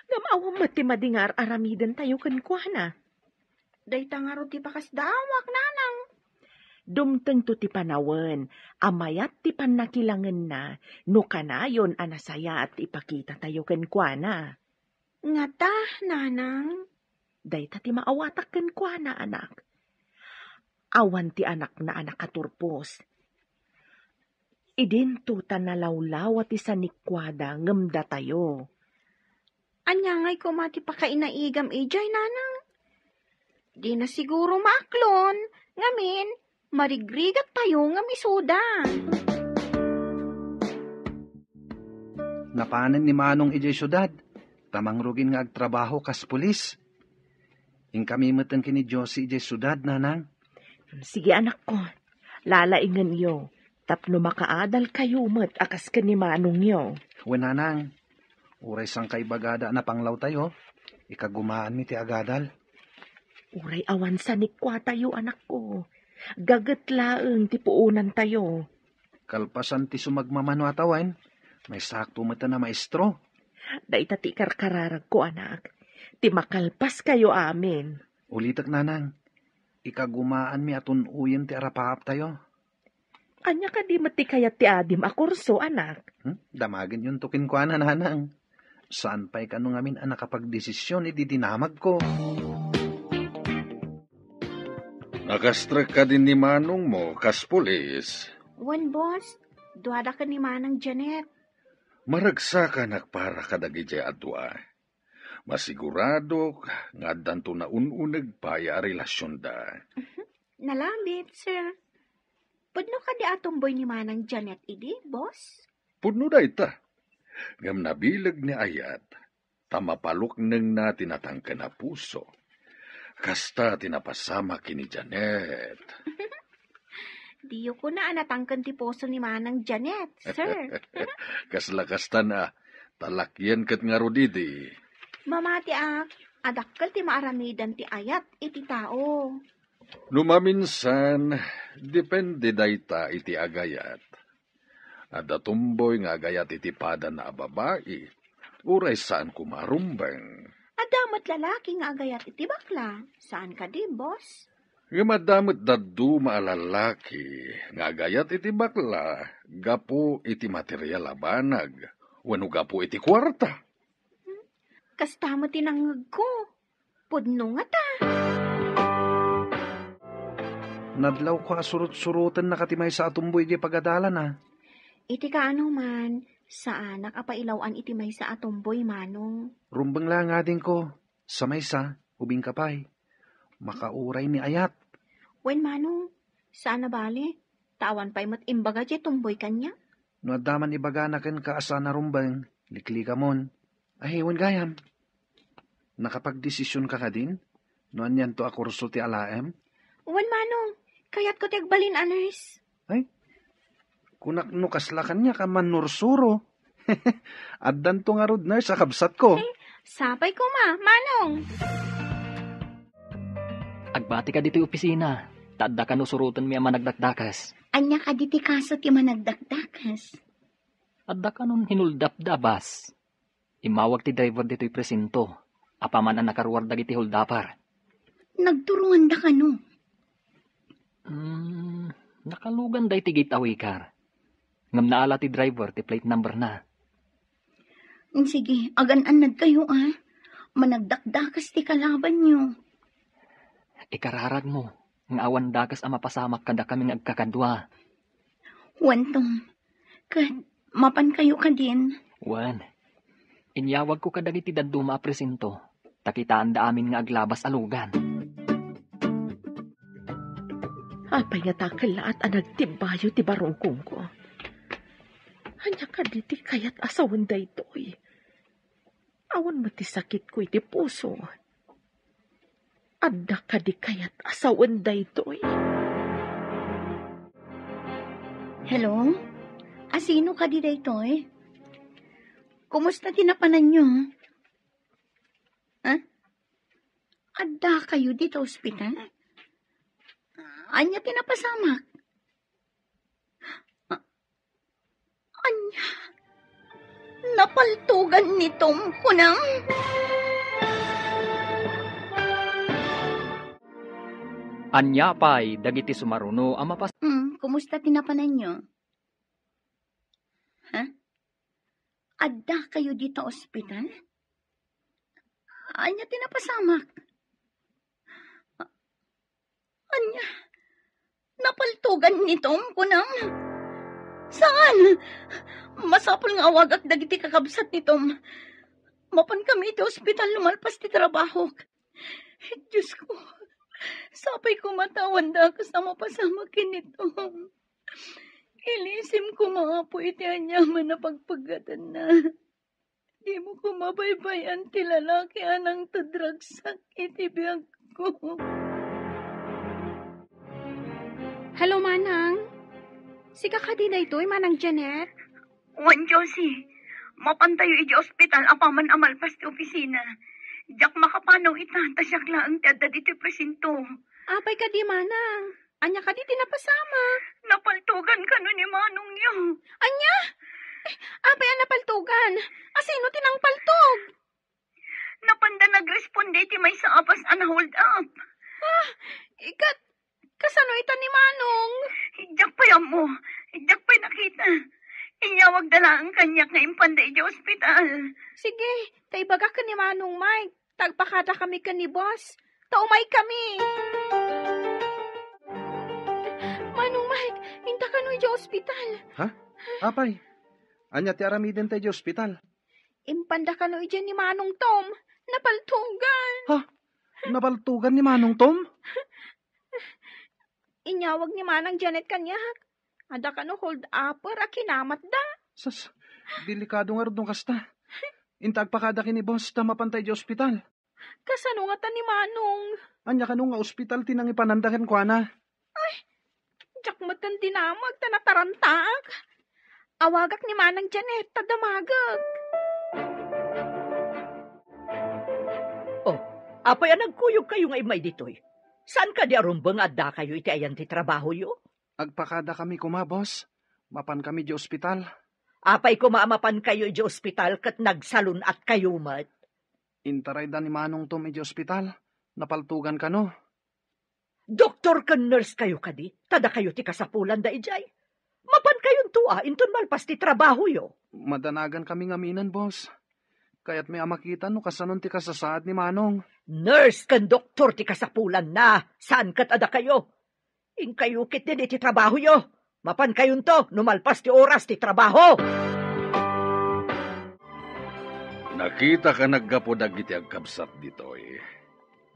Ngem awan met ti madi nga ar-aramidentayo kenkuana. Dayta ngarud ti pakasdaawak, Nanang. Dumtengto ti panawen a mayat ti pannakilangenna no kanayon a nasayaat ti ipakitatayo kenkuana. Ngata, Nanang? Dayta ti maawatak kenkuana, anak. Awan ti anakna a nakaturpos. Idinto ta nalawlawa ti sanikuada ngem datayo. Ania ngay koma ti pakainaigam idiay, Nanang? Dina siguro maaklon, ngamin, marigrigat tayo ngem isuda. Napanen ni Manong idiay siudad, ta mangrugin nga agtrabaho kas pulis. Inkami met ken ni Josie idiay siudad, Nanang. Sige, anakko. Lalaingenyo, tapno makaadalkayo met a kas ken ni Manongyo. Wen, Nanang. Uray sangka ibagada a napanglawtayo, ikagumaanmi ti agadal. Uray awan sanikuatayo, anakko. Gaget laeng ti puonantayo. Kalpasan ti sumagmamano a tawen, maysakto met a maestro. Dayta ti ikarkararagko, anak. Ti makalpaskayo amin. Ulitek, Nanang. Ikagumaanmi a tun-oyen ti arapaaptayo. Ania kadi met ti kayat ti adim a kurso, anak? Hmm? Damagenyonto kenkuana, Nanang. Saan pay kano ngamin a nakapagdesisyon idi dinamagko. Nakastrek kadi ni Manongmo kas pulis? Wen, boss. Duada ken ni Manang Janet. Maragsakanak para kadagiti a dua. Masiguradok nga addanto naun-uneg pay a relasionda. Nalabit, sir. Pudno kadi a tumboy ni Manang Janet idi, boss? Pudno dayta. Ngem nabileg ni Ayat, ta mapaluknengna ti natangken a puso. Kasta ti napasamak ken ni Janet. Diyo kuna a natangken ti puso ni Manang Janet, sir. Kasla kastan a, talakyen ket ngarud idi. Mamati a, adakkel ti maaramidan ti Ayat iti tao. No maminsan, depende dayta iti agayat. Adda tumboy nga agayat iti padana a babai, uray saan koma a rumbeng. Adda met lalaki nga agayat iti bakla, saan kadi, boss? Ngem adda met dadduma a lalaki nga agayat iti bakla gapu iti material a banag wenno gapu iti kuarta. Kasta met ti nangngegko. Pudno ngata. Nadlawko a surot-surotennak ti maysa a tumboy idiay pagadalana. Iti kaano man, saanak a pailaw-an iti maysa a tumboy, Manong. Rumbeng la nga adingko, sa maysa, ubingka pay. Makauray ni ayat. Wen, Manong, saan a bale. Ta awan pay met imbaga diay tumboy kaniak. No adda man ibagana kenka a saan a rumbeng, liklikamon. Ay, wen gayam. Nakapagdesisionka kadin? No anianto a kurso ti alaem? Wen, Manong, kayatko ti agbalin a nurse. Ay, kunak no kasla kaniak a mannursuro. Addanto ngarud nurse a kabsatko. Eh, sapay koma, Manong. Agbati ka ditoy opisina, ta adda kano surotenmi a managdakdakes. Ania kadi ti kaso ti managdakdakes? Adda kanon hinuldapda a bus. Immawag ti driver ditoy presinto, apaman a nakaruar dagiti holdaper. Nagturonganda kano? Hmm, nakaluganda iti gateway car. Ngem naala ti driver ti plate number na. Mm, sige, agan-annadkayo, a. Managdakdakes ti kalabanyo. Ikararagmo nga awan dakes a mapasamak kadakami nga agkakadua. Wen, Tom, ket mapankayo kadin? Wen, inyawagko kadagiti dadduma a presinto, ta kitaanda amin nga aglabas a lugan. Apay nga ta kellaat a nagtibbayo ti barukongko? Ania kadi ti kayat a sawen daytoy? Awan met ti sakitko iti puso. Adda kadi kayat a sawen daytoy? Hello? Asino kadi daytoy? Kumusta ti napananyo? Ha? Adda kayo dita ospital? Ania ti napasamak? Ania? Napaltogan ni Tom, kunam? Ania pay dagiti sumaruno a mapas- Hmm, kumusta ti napananyo? Ha? Adda kayo dita ospital? Ania ti napasamak? Ania? Napaltogan ni Tom, kunam? Saan? Masapul nga awagak dagiti kakabsat ni Tom. Mapan kami iti ospital lumalpas ti trabahok. Diyos ko, sapay koma ta awan dakes a mapasamak ken ni Tom. Ilisim koma, Apo, iti aniaman a pagpaggatanna. Dimo koma baybay-an ti lalaki a nangted ragsak iti biagko. Hello, Manang. Sika kadi daytoy, Manang Janet? Wen, Josie. Mapantayo idiay ospital apaman a malpas ti opisina. Diak makapanaw ita, ta siak laeng ti adda ditoy presinto. Apay kadi, Manang? Ania kadi ti napasamak? Napaltogan kano ni manongyo. Ania? Eh, apay a napaltogan? Asino ti nangpaltog? Napanda nagresponde iti maysa a bus a na-hold up. Ah, ikat, kasano ita ni Manong? Diak pay ammo. Diak pay nakita. Inyawagda laeng kaniak nga impanda idiay ospital. Sige, ta ibagak ken ni Manong Mike. Ta agpakadakami ken ni boss. Ta umaykami. Manong Mike, inta kano idiay ospital? Ha? Apay? Ania ti aramidenta idiay ospital? Impanda kano idiay ni Manong Tom. Napaltogan. Ha? Napaltogan ni Manong Tom? Inyawag ni Manang Janet kaniak. Adda kano hold upper a kinamatda. Sus, delikado ngarud no kasta. Inta agpakada ken ni boss ta mapanta idiay ospital. Kasano ngata ni Manong? Ania kano nga ospital ti nangipananda kenkuana? Ay, diak metten dinamag ta natarantak. Awagak ni Manang Janet ta damagek. Oh, apay a nagkuyogkayo nga immay ditoy? Saan kadi a rumbeng nga addakayo iti ayan ti trabahoyo? Agpakadakami koma, boss. Mapankami idiay ospital. Apay koma a mapankayo idiay ospital ket nagsalun-atkayo met? Intarayda ni Manong Tom idiay ospital. Napaltogan kano. Doktor ken nurse kayo kadi? Ta dakayo ti kasapulanda idiay. Mapankayonto a inton malpas ti trabahoyo. Madanagankami ngaminen, boss. Kayatmi a makita no kasanon ti kasasaad ni Manong. Nurse ken doktor ti kasapulanna, saan ket a dakayo. Inkayo ketdin iti trabahoyo. Mapankayonto no malpas ti oras ti trabaho. Nakitak a naggapu dagiti agkabsat ditoy.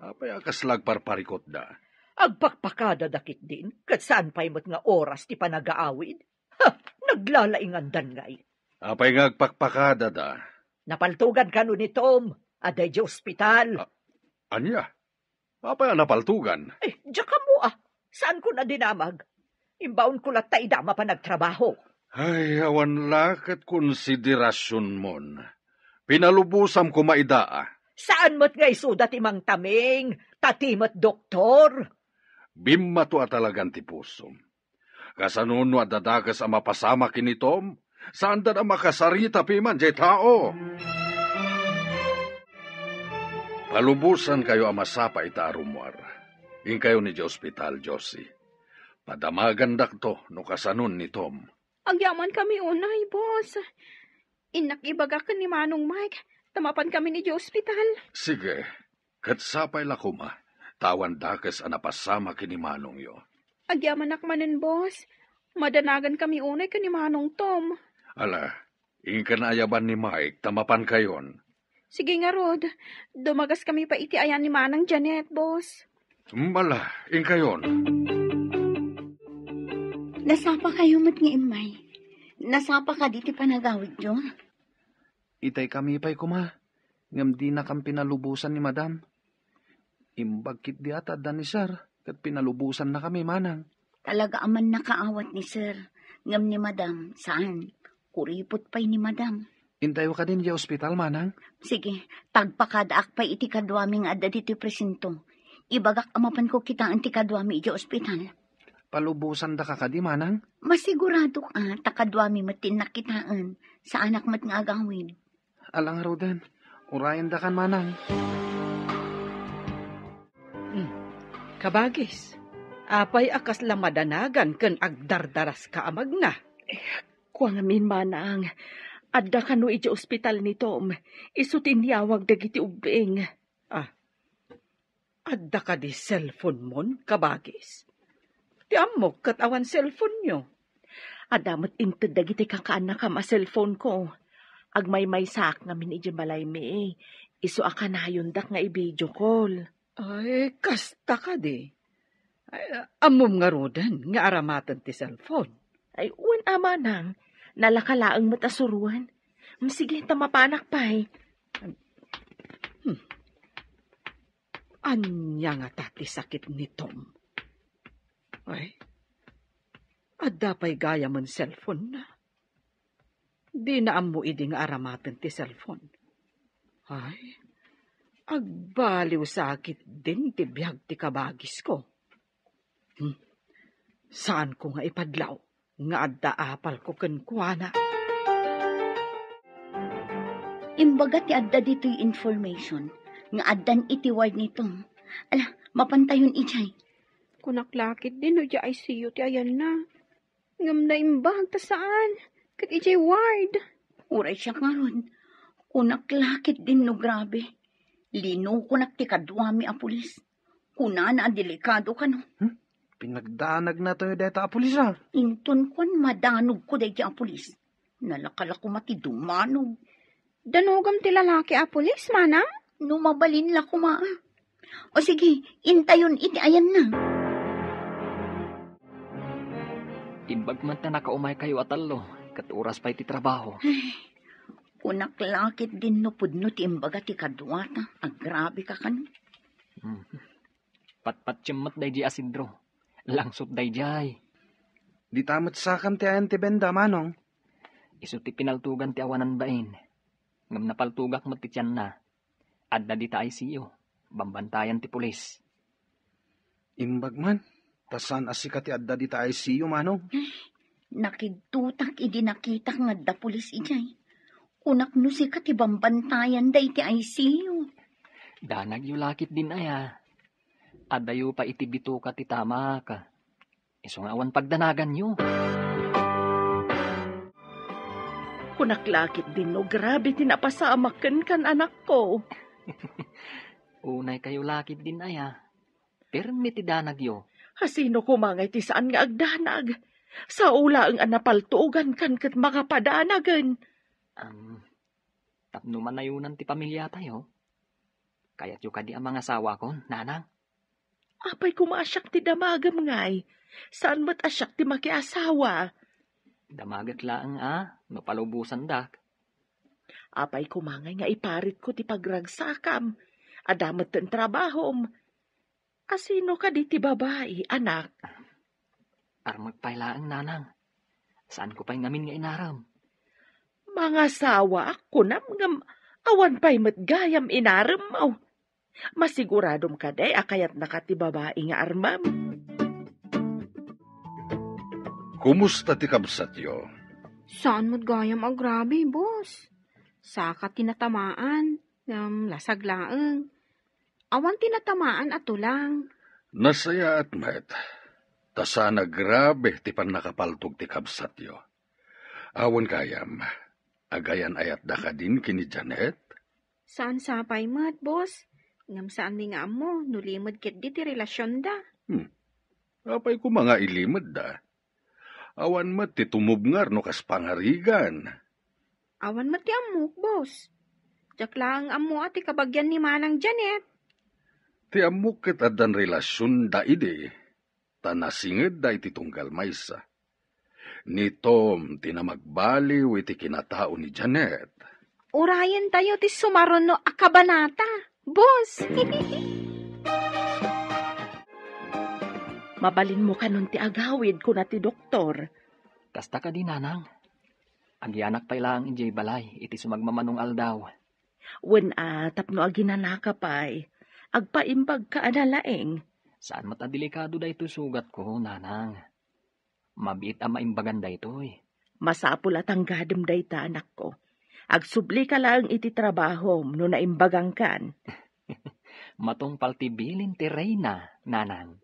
Apay a kasla agparparikutda? Agpakpakadada ketdin, ket saan pay met nga oras ti panagaawid? Ha! Naglalaingandan ngay. Apay nga agpakpakadada? Napaltugan kano ni Tom, adda idiay ospital. Ah, ania? Apay a napaltugan? Eh, diak ammo a. Saanko a dinamag? Imbaonko latta ida a mapan agtrabaho. Ay, awan la ket konsiderasionmon. Pinalubosam koma ida a. Saan met nga isuda ti mangtaming, ta ti met doktor? Bimmato a talagan ti pusom. Kasano no adda dakes a mapasamak ken ni Tom? Saanda a makasarita piman diay tao. Palubosankayo a masapa ita a rummuar. Inkayon idiay ospital, Josie. Padamagandakto no kasanon ni Tom. Agyamankami unay, boss. Innak ibagak ken ni Manong Mike, ta mapankami idiay ospital. Sige, ket sapay la koma, ta awan dakes a napasamak ken ni manongyo. Agyamanak manen, boss. Madanagankami unay ken ni Manong Tom. Ala, inka ayaban ni Mike ta mapankayon. Sige ngarud, dumagaskami pay iti ayan ni Manang Janet, boss. Ala, inkayon. Nasapakayo met nga immay. Nasapa kadi ti panagawidyo? Itay kami pay koma, ngem dinakam pinalubosan ni Madam. Imbag ketdi a ta adda ni Sir, ket pinalubosannakami, Manang. Talaga a mannakaawat ni Sir, ngem ni Madam, saan. Kuripot pay ni Madam. Intayo kadi idiay ospital, Manang? Sige, tagpakadaak pay iti kaduami nga adda ditoy presinto. Ibagak a mapanko kitaen ti kaduami idiay ospital. Palubosandaka kadi, Manang? Masiguradok a ta kaduami met ti innak kitaen. Saanak met nga agawid. Ala ngaruden, urayendakan, Manang. Hmm. Kabagis, apay a kasla madanagan ken agdardaraska a magna? Eh, kua ngamin, Manang, adda kano idiay ospital ni Tom, isu ti inyawag dagiti ubbing. Ah, adda kadi cellphone-mon, kabagis? Ti ammok ket awan cellphone-yo. Adda met inted dagiti kakaannakam a cellphone-ko. Agmaymaysaak ngamin idiay balaymi. Isu a kanayondak nga i-video call. Ay, kasta kadi. Ay, ammom ngaruden nga aramaten ti cellphone? Ay, wen a, Manang. Nalaka laeng met a suroen. Mm, sige, ta mapanak pay. Hmm. Ania ngata ti sakit ni Tom? Ay, adda pay gayamen cellphone-na. Dina ammo idi nga aramaten ti cellphone. Ay, agbaliw sakit din ti biag ti kabagisko. Hmm. Saanko nga ipadlaw nga adda apalko kenkuana. Imbaga ti adda ditoy information nga addan iti ward ni Tom. Ala, mapantayon idiay. Kunak la ketdin no idiay I C U ti ayanna. Ngem naimbag ta saan, ket idiay ward. Uray siak ngarud, kunak la ketdin no grabe. Linukonak ti kaduami a pulis. Kunana a delikado kano. Hmm? Pinagdanagna tayo dayta a pulis, a? Inton kuan, madanogko dayta a pulis. Nalaka la koma ti dumanog. Danogam ti lalaki a pulis, Manang? No mabalin la koma. O sige, intayon iti ayanna. Imbag man ta nakaumaykayo a tallo, ket oras pay ti trabaho. Ay, kunak la ketdin no pudno ti imbaga ti kaduata, agrabe ka kano. Hmm. Patpatiem met daydiay a sidro. Langsot daydiay. Dita met sakam ti ayan ti benda, Manong? Isu ti pinaltugan ti awanan bain. Ngem napaltugak met ti tianna. Adda dita I C U. Bambantayan ti pulis. Imbag man, ta saan a sika ti adda dita I C U, Manong? Nakidtutak idi nakitak nga adda pulis idiay. Kunak no sika ti bambantayan dayta I C U. Danagyo la ketdin aya. Addayo pay iti bituka ti tamak. Isu nga awan pagdanaganyo. Kunak la ketdin no grabe ti napasamak kenka, anakko. Unaykayo la ketdin aya. Pirmi ti danagyo. Asino koma ngay ti saan nga agdanag? Sao laeng a napaltugankan ket makapadanagen. Am, tapno manayonan ti pamiliatayo, Kayatyo kadi a mangasawakon, nanang? Apay koma a siak ti damagem ngay? Saan met a siak ti makiasawa? Damagek laeng a no palubosandak. Apay koma ngay nga iparitko ti pagragsakam? Adda met ti trabahom. Asino kadi ti babai, anak? Armek pay laeng, nanang. Saanko pay ngamin nga inarem. Mangasawaak, kunam, ngem awan pay met gayam inaremmo. Masiguradom kadi a kayatnaka ti babai nga armem? Kumusta ti kabsatyo? Saan met gayam agrabe, boss. Saka ti natamaan, ngem lasag laeng. Awan ti natamaan a tulang. Nasayaat met, ta saan a grabe ti pannakapaltog ti kabsatyo. Awan gayam, agayan-ayatda kadin ken ni Janet? Saan sapay met, boss. Ngem saanmi nga ammo no limed ketdi ti relasionda. Hmm. Apay koma nga ilimedda? Awan met ti tumubngar no kas pangarigan. Awan met ti ammok, boss. Diak laeng ammo a ti kabagian ni Manang Janet. Ti ammok ket addan relasionda idi, ta nasingedda iti tunggal maysa. Ni Tom ti namagbaliw iti kinatao ni Janet. Urayentayo ti sumaruno a kabanata, boss. Mabalinmo kanon ti agawid, kuna ti doktor. Kasta kadi, nanang? Agyanak pay laeng idiay balay iti sumagmamanong aldaw. Wen a, tapno aginanaka pay, agpaimbagka a nalaing. Saan met a delikado daytoy sugatko, nanang. Mabiit a maimbagan daytoy. Masapul a tanggadem dayta, anakko. Agsublika laeng iti trabahom no naimbagankan. Matungpal ti bilin ti reyna, nanang.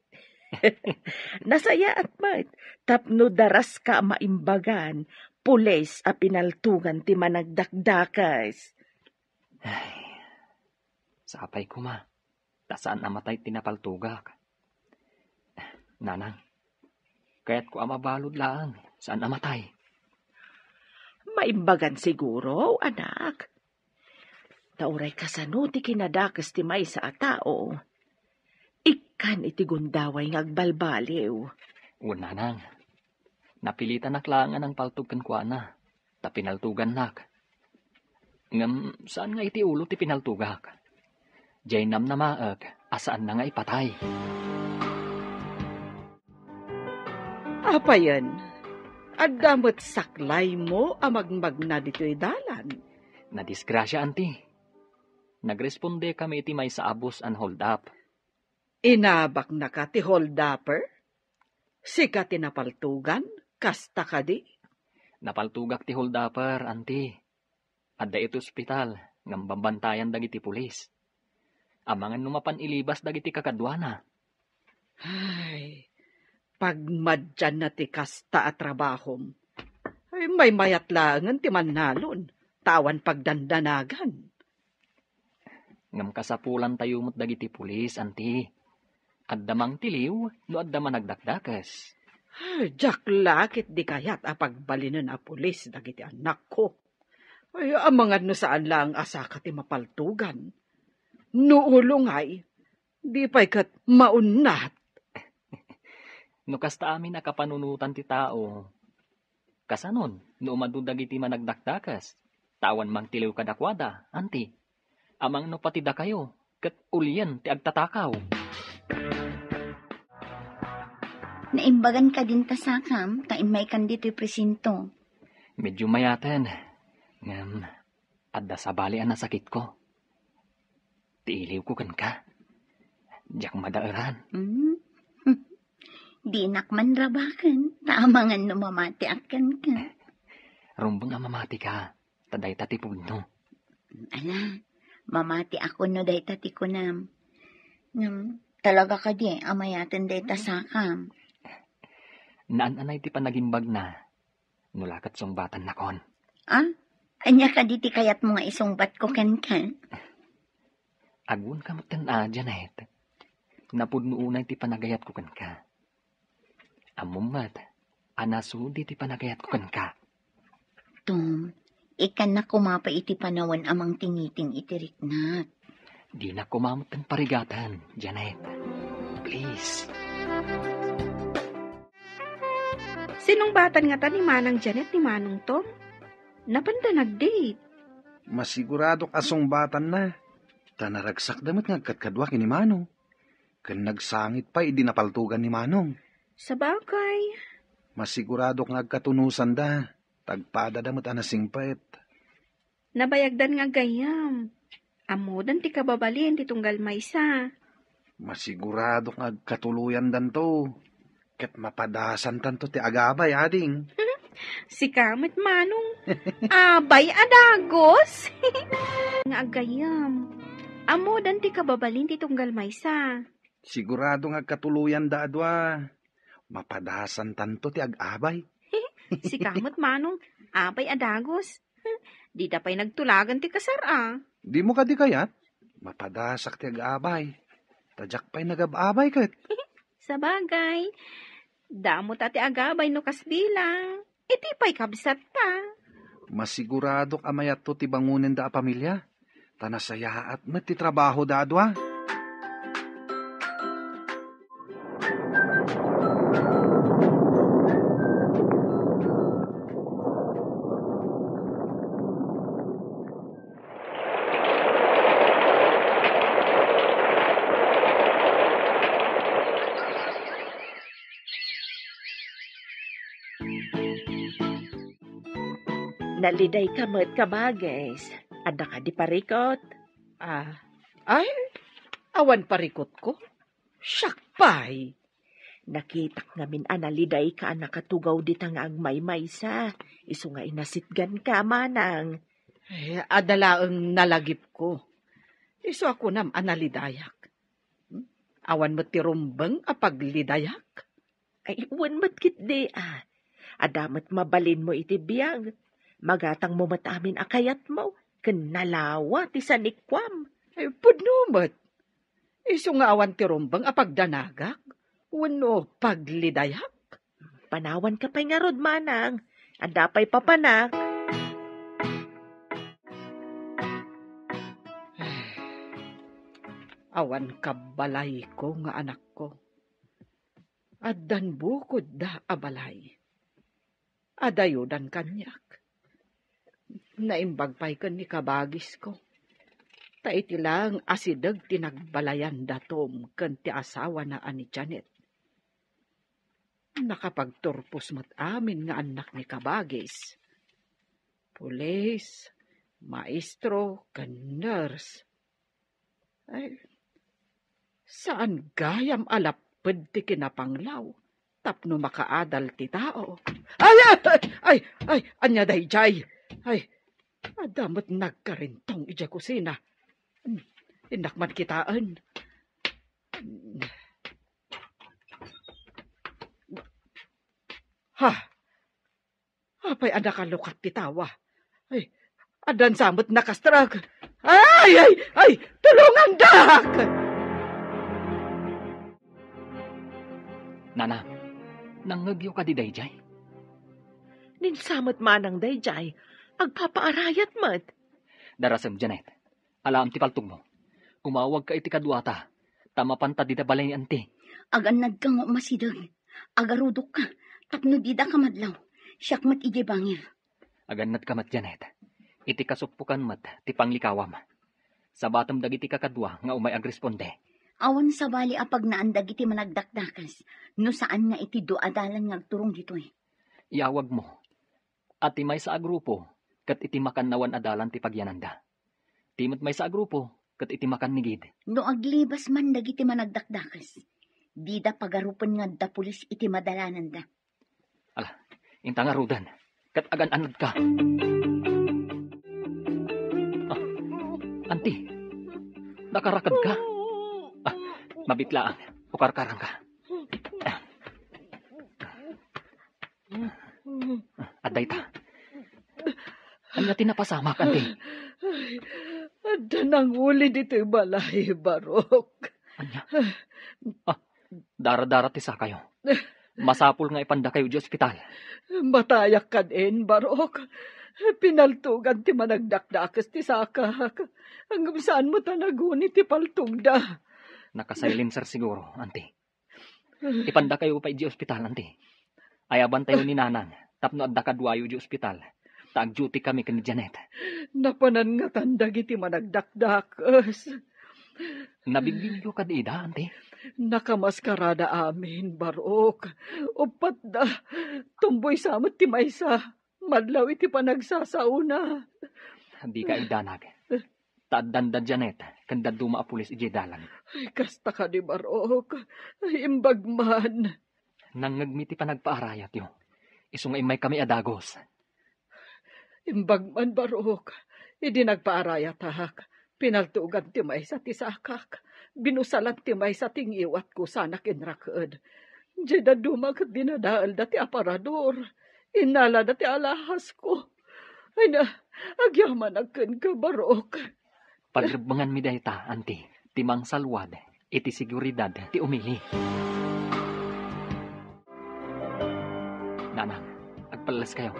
Nasayaat met, tapno daraska a maimbagan, pulis a pinaltugan ti managdakdakes. Ay, sapay koma, ta saan a matay ti napaltugak. Nanang, kayatko a mabalud laeng, saan a matay. Maimbagan siguro, anak. Ta uray kasano ti kinadakes ti maysa a tao, ikkan iti gundaway nga agbalbaliw. Wen, nanang, napilitanak laeng a nangpaltog kenkuana, ta pinaltugannak. Ngem saan nga iti ulo ti pinaltugak. Diay namnamaek a saanna nga ipatay. Apayen, adda met saklaymo a magmagna ditoy dalan? Nadisgrasia, anti. Nagrespondekami iti maysa a bus a hold up. Inabaknaka ti hold-upper? Sika ti napaltugan? Kasta kadi? Napaltugak ti hold-upper, anti. Adda iti ospital, ngem bambantayan dagiti pulis. Amangan no mapan ilibas dagiti kakaduana. Ay, pagmadianna ti kasta a trabahom. Ay, maymayat laengen ti mannalon, ta awan pagdandanagan. Ngem kasapulantayo met dagiti pulis, anti. Adda mangtiliw no adda managdakdakes. Ay, diak la ketdi kayat a pagbalinen a pulis dagiti anakko. Ay, amangan no saan laeng a saka ti mapaltugan. No ulo ngay, di pay ket maunnat. No kasta amin a kapanunotan ti tao, kasanon no umadu dagiti managdakdakes, ta awan mangtiliw kadakuada, anti? Amangan no pati dakayo, ket ulien ti agtatakaw. Naimbagan kadin ta sakam, ta immaykan ditoy presinto. Medyo mayaten, ngem adda sabali a nasakitko. Ti iliwko kenka. Diak madaeran. Hmm? Dinak man rabaken, ta amangan no mamatiak kenka. Rumbeng a mamatika, ta dayta ti pudno. Ala, mamatiak no dayta ti kunam. Ngem, talaga kadi a mayaten dayta sakam? Naan-anay ti panagimbagna, no la ket sungbatan nakon. Ah? Ania kadi ti kayatmo nga isungbatko kenka? Agunka met ken a, Janet. Napudno unay ti panagayatko kenka. Ammom met a nasudi ti panagayatko kenka. Tom, ikkannak koma pay iti panawen a mangtingiting iti riknak. Dinak koma metten parigaten, Janet. Please. Sinungbatan ngata ni Manang Janet ni Manong Tom? Napanda nag-date? Masiguradok a sungbatanna. Ta naragsakda met nga agkadkadua ken ni Manong. Ken nagsangit pay idi napaltogan ni Manong. Sabagay. Masiguradok nga agkatunusanda. Tagpadada met a nasingpet. Nabayagdan nga aggayyem. Ammodan ti kababalin ti tunggal maysa. Masiguradok nga agkatuloyandanto. Ket mapadasantanto ti agabay, ading. Sika met, Manong. Abay a dagus. Nga aggayyem. Ammodan ti kababalin ti tunggal maysa. Sigurado nga agkatuloyanda a dua. Mapadasantanto ti agabay. Sika met, Manong. Abay a dagus. Dida pay nagtulagan ti kasar a. Dimo kadi kayat? Mapadasak ti agabay. Ta diak pay nagab-abay ket. Sabagay. Damo ta ti agabay no kasbilang. Iti pay kabsatta. Masiguradok a mayatto ti bangonenda a pamilia. Ta nasayaat met ti trabahoda a dua. Nalidayka met, kabagis. Adda kadi parikut? Ah, ay, awan parikutko. Siak pay. Nakitak ngamin a nalidayka a nakatugaw dita nga agmaymaysa. Isu nga inasitganka, Manang. Eh, adda laeng nalagipko. Isu a kunam a nalidayak. Hmm? Awan met ti rumbeng a paglidayak? Ay, wen met ketdi, a. Adda met mabalinmo iti biag. Magatangmo met amin a kayatmo, ken nalawa ti sanikuam. Ay, pudno met. Isu nga awan ti rumbeng a pagdanagak, wenno paglidayak. Panawanka pay ngarud, Manang. Adda pay papanak. Awan kabbalayko nga anakko. Addan bukodda a balay. Adayodan kaniak. Naimbag pay ken ni kabagisko. Ta iti laeng asideg ti nagbalayanda Tom ken ti asawana a ni Janet. Nakapagturpos met amin nga annak ni kabagis. Pulis, maestro, ken nurse. Ay, saan gayam a lapped ti kinapanglaw tapno makaadal ti tao. Ay, ay, ay, ay, ay, ania daydiay? Ay, adda met nagkarintong idiay kusina. Innak man kitaen. Ha? Apay a nakalukat ti tawa? Ay, addan sa met nakastrek. Ay, ay, ay, tulongandak! Nana, nangngegyo kadi daydiay? Ninsa met manang daydiay, agpapaarayat met. Darasem, Janet. Alaem ti paltogmo. Umawagka iti kaduata, ta mapanta dida balay ni Auntie. Agannadka nga umasideg. Agarudokka, tapno didaka madlaw. Siak met idiay bangir. Agannadka met, Janet. Iti kasuppokan met ti panglikawam. Sabatem dagiti kakadua nga umay agresponde. Awan sabali a pagnaan dagiti managdakdakes, no saan nga iti dua a dalan nga agturong ditoy. Iyawagmo a ti maysa a grupo ket iti makannawan a dalan ti pagyananda. Ti met maysa a grupo ket iti makannigid. No aglibas man dagiti managdakdakes, dida pagarupen nga adda pulis iti madalananda. Ala, inta ngaruden, ket agan-anadka. Ah, Auntie, nakarakedka? Ah, mabitlaang, ukarkarangka. Adda ita. Ania ti napasamak, Auntie? Ay, adda nanguli ditoy balay, Barok. Ania? Ah, dara-dara ti sakayo. Masapul nga ipandakayo idiay ospital. Matayak kad-en, Barok. Pinaltugan ti managdakdakes ti sakak. Ngem saan met a naguni ti paltogda. Nakasaylenser siguro, anti. Ipandakayo pay idiay ospital, anti. Ayabantayo ni Nanang tapno adda kaduayo idiay ospital. Ta agduty kami ken ni Janet. Napanan ngatan dagiti managdakdakes. Nabigbigyo kadi ida, anti? Nakamaskarada amin, Barok. Uppat da. Tumboy sa met ti maysa. Madlaw iti panagsasaona. Dika idanag. Ta addan da Janet ken dadduma a pulis idiay dalan. Ay, kasta kadi, Barok. Ay, imbag man. Nangngegmi ti panagpaarayatyo. Isu nga immaykami a dagus. Imbag man, Barok. Idi nagpaarayatak, pinaltugan ti maysa ti sakak. Binusalan ti maysa ti ngiwatko sanak inraked. Diay dadduma ket dinadaelda ti aparador. Innalada ti alhasko. Ay na, agyamanak kenka, Barok. Pagrebbenganmi dayta, anti, ti mangsalwad iti seguridad ti umili. Nanang, agpalleskayo.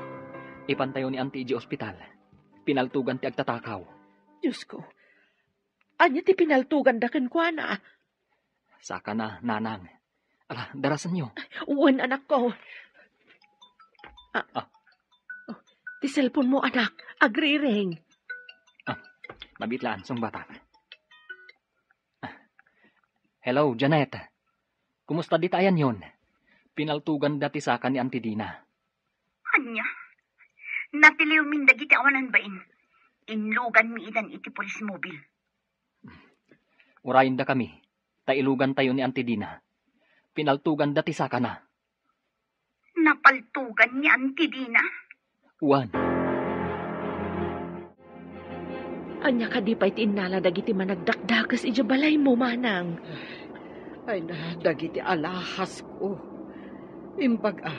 Ipantayo ni anti idiay ospital. Pinaltugan ti agtatakaw. Diosko, ania ti pinaltuganda kenkuana? Sakana, Nanang. Ala, darasenyo. Wen, anakko. Ah. Ah. Oh, ti cellphone mo, anak. Agriring. Ah, mabitlaan, sungbatak. Ah. Hello, Janet. Kumusta dita ayanyon? Pinaltuganda ti saka ni Auntie Dina. Ania? Natiliwmin dagiti awanan bain. Inluganmi idan iti police mobile. Urayendakami, ta ilugantayo ni Auntie Dina. Pinaltuganda ti sakana. Napaltugan ni Auntie Dina? Wen. Ania kadi pay ti innala dagiti managdakdakes idiay balaymo, manang? Ay na, dagiti alhasko. Imbag a,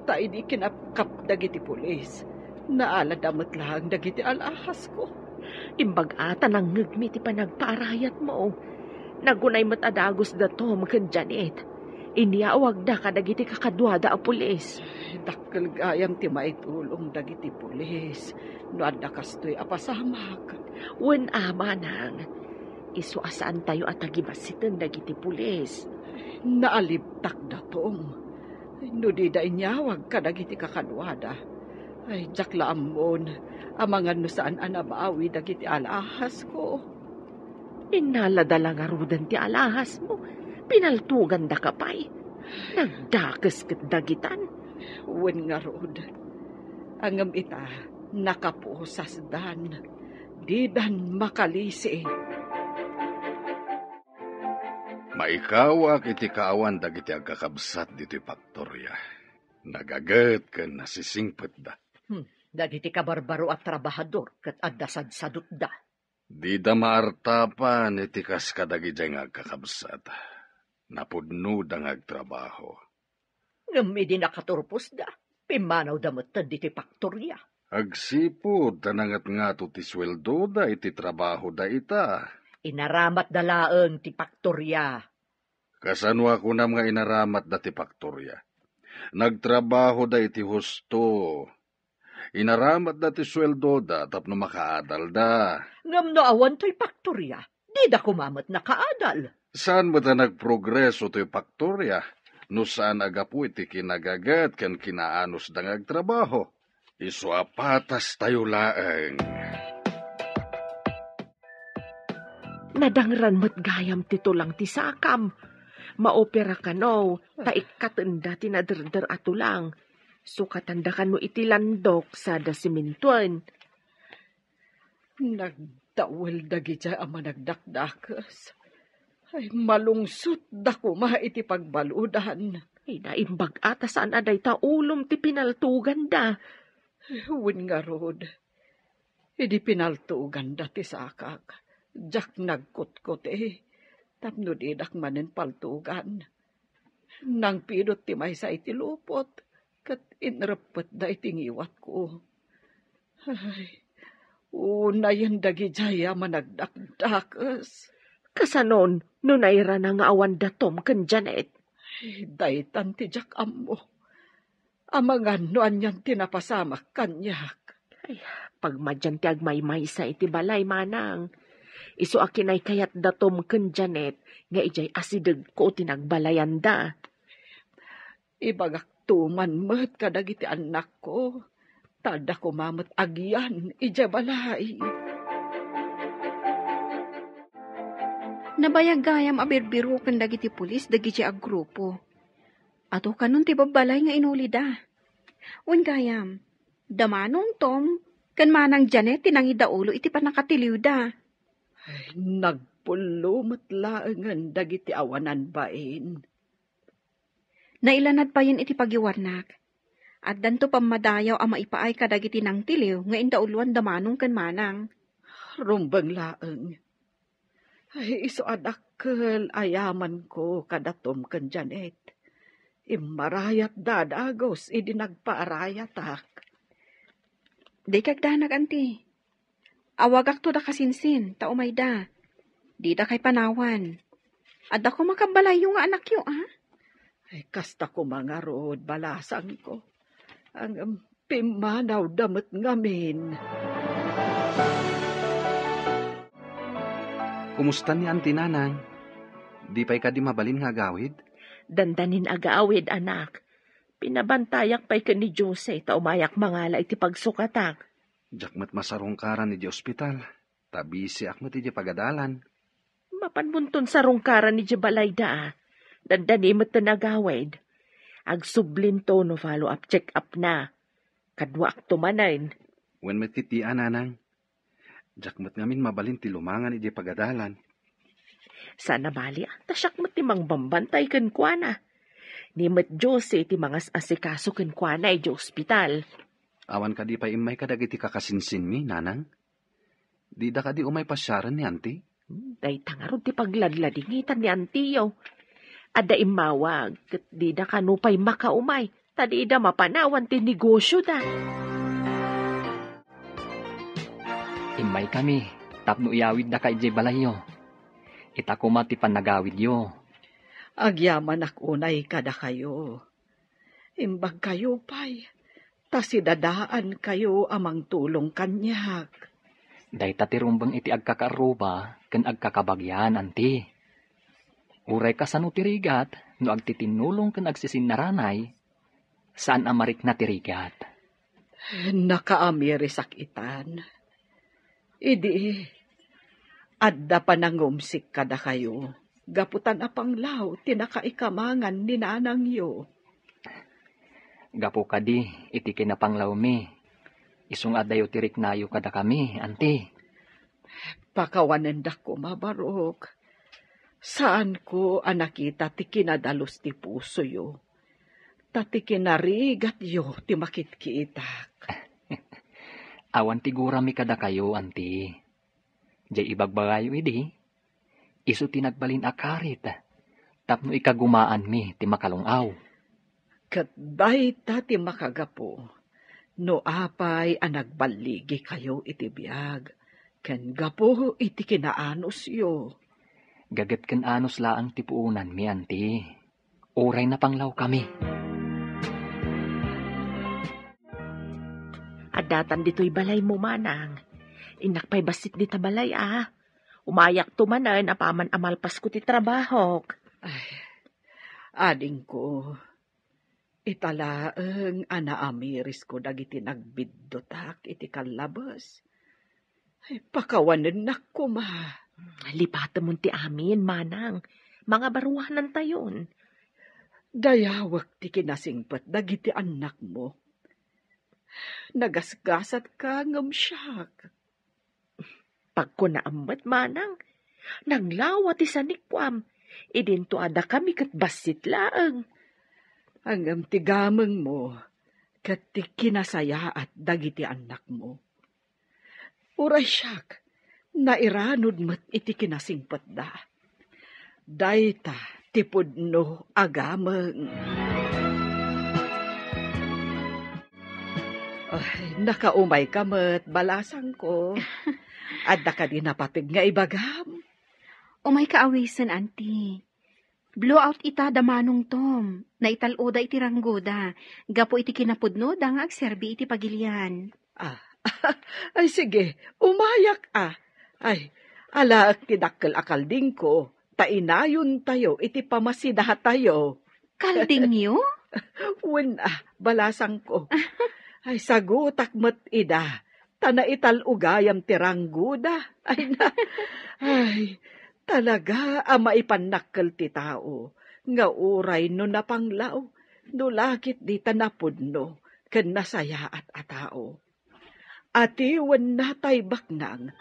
ta idi kinapkap dagiti pulis, naalada met laeng dagiti alhasko. Imbag a, ta nangngegmi ti panagpaarayatmo. Nagunay met a dagusda Tom ken Janet. Inyawagda kadagiti kakaduada a pulis. Ay, dakkel gayam ti maitulong dagiti pulis no adda kastoy a pasamak. Wen a, manang. Isu a saantayo a tagibassiten dagiti pulis. Naalibtak da Tom. No dida inyawag kadagiti kakaduada, ay, diak la ammon amangan no saan a nabawi dagiti alhasko. Innalada la ngaruden ti alhasmo. Pinaltugandaka pay. Nagdakes ket dagitan. Wen ngarud. Ngem ita, nakapusasdan. Didan makalisi. Maikawak iti kaawan dagiti agkakabsat ditoy faktoria. Nagaget ken nasisingpetda. Hmm, dagiti kabarbaro a trabahador ket adda sadsadutda. Dida maartapan iti kas kadagidiay nga agkakabsat. Napudnoda nga agtrabaho. Ngem idi nakaturposda, pimmanawda metten ditoy faktoria. Agsipud ta nangatngato ti sueldoda iti trabahoda ita. Inaramatda laeng ti faktoria. Kasano a kunam nga inaramatda ti faktoria? Nagtrabahoda iti husto. Inaramatda ti sueldoda tapno makaadalda. Ngem no awan toy faktoria, dida koma met nakaadal. Saan met a nagprogreso toy faktoria no saan a gapu iti kinagaget ken kinaanusda nga agtrabaho? Isu a patastayo laeng. Nadangran met gayam ti tulang ti sakam. Maopera kano, ta ikkatenda ti naderder a tulang. Sukatanda kano iti landok sada simintoen. Nagdawel dagidiay a managdakdakes. Ay, malungsotda koma iti pagbaludan. Ay, naimbag a ta saan a dayta ulom ti pinaltuganda. Wen ngarud, idi pinaltuganda ti sakak, diak nagkutkuti, tapno didak manen paltugan. Nangpidot ti maysa iti lupot, ket inreppetda iti ngiwatko. Ay, unayen dagidiay a managdakdakes. Kasanon no nairana nga awan da Tom ken Janet? Ay, daytan ti diak ammo. Amangan no anian ti napasamak kaniak. Pagmadian ti agmaymaysa iti balay, manang. Isu a kinaykayat da Tom ken Janet nga idiay asidegko ti nagbalayanda. Ibagakto man met kadagiti annakko, ta adda koma met agian idiay balay. Nabayag gayam a birbiroken dagiti pulis dagiti a grupo. Adu kanon ti babbalay nga inulida. Wen gayam, da Manong Tom ken Manang Janet ti nangidaulo iti pannakatiliwda. Ay, nagpullo met laengen dagiti awanan bain. Nailanad payen iti pagiwarnak. Addanto pammadayaw a maipaay kadagiti nangtiliw nga indauloan da Manong ken Manang. Rumbeng laeng. Ay, isu a dakkel a yamanko kada Tom ken Janet. Immarayatda a dagus idi nagpaarayatak. Dikay agdanag, anti. Awagakto da kasinsin, ta umayda. Didakay panawan. Adda koma kabbalayyo nga anakyo, a? Ay, kasta koma ngarud, balasangko. Ngem pimmanawda met ngamin. Kumusta ni Auntie, Nanang? Di pay kadi mabalin nga agawid? Dandanin agawid, anak. Pinabantayak pay ken ni Jose ta umayak mangala iti pagsukatak. Diak met masarungkaran idiay ospital, ta bisiak met idiay pagadalan. Mapanmonton sarungkaran idiay balayda, a. Dandani met ti nagawid. Agsublinto no follow-up check-up na. Kaduakto manen. Wen met ketdi, a, Nanang. Diak met ngamin mabalin ti lumangan idiay pagadalan. Saan a bali, a, ta siak met ti mangbambantay kenkuana. Ni met Jose ti mangas-asikaso kenkuana idiay ospital. Awan kadi pay immay kadagiti kakasinsinmi, Nanang? Dida kadi umay pasiaren ni Auntie? Hmm, dayta ngarud ti pagladladingitan ni Auntie-yo. Adda immawag, ket dida kano pay makaumay, ta dida mapanawan ti negosyoda. Immaykami tapno iyawiddaka idiay balayyo. Ita koma ti pannagawidyo. Agyamanak unay kadakayo. Imbagkayo pay, ta sidadaankayo a mangtulong kaniak. Dayta ti rumbeng iti agkakaarruba ken agkakabagian, Auntie. Uray kasano ti rigat no agtitinnulong ken agsisinnaranay, saan a marikna ti rigat. Nakaamirisak itan. Idi, adda panangumsik kadakayo, gapu ta napanglaw ti nakaikamangan ni nanangyo. Gapu kadi iti kinapanglawmi, isu nga adayo ti riknayo kadakami, Auntie. Pakawanendak koma, Barok. Saanko a nakita ti kinadalus ti pusoyo, ta ti kinarigatyo ti makitkitak. Awan ti gurami kadakayo, Auntie. Diay ibagbagayo idi, isu ti nagbalin a karit tapno ikagumaanmi ti makalung-aw. Ket dayta ti makagapu no apay a nagballigikayo iti biag ken gapu iti kinaanusyo. Gaget ken anus laeng ti puonanmi, Auntie. Uray napanglawkami. Addatan ditoy balaymo, manang. Innak pay bassit dita balay, a. Umayakto manen apaman a malpasko ti trabahok. Ay, adingko, ita laeng a naamirisko dagiti nagbiddotak iti kallabes. Ay, pakawanennak koma. Lipatemon ti amin, manang. Mangabaruanantayon. Dayawek ti kinasingpet dagiti annakmo. Nagasgasatka ngem siak. Pagkunaam met, manang. Nanglawa ti sanikuam. Idinto a dakami ket bassit laeng. Ngem ti gamengmo ket ti kinasayaat dagiti annakmo. Uray siak, nairanod met iti kinasingpetda. Dayta ti pudno a gameng. Ay, nakaumayka met, balasangko. Adda kadi napateg nga ibagam? Umayka awisen, Auntie. Blowout ita da Manong Tom. Naital-oda iti ranggoda, gapu iti kinapudnoda nga agserbi iti pagilian. Ah, Ay, sige, umayak a. Ay, alaek ti dakkel a kaldingko, ta inayontayo iti pamasinatayo. Kaldingyo? Wen a, balasangko. Ay, sagutak met ida, ta naital-ugayam ti ranggoda. Ay na, ay, talaga a maipannakkel ti tao, nga uray no napanglaw, no lakit dita napudno, ken nasayaat a tao. Atiwenna tay baknang,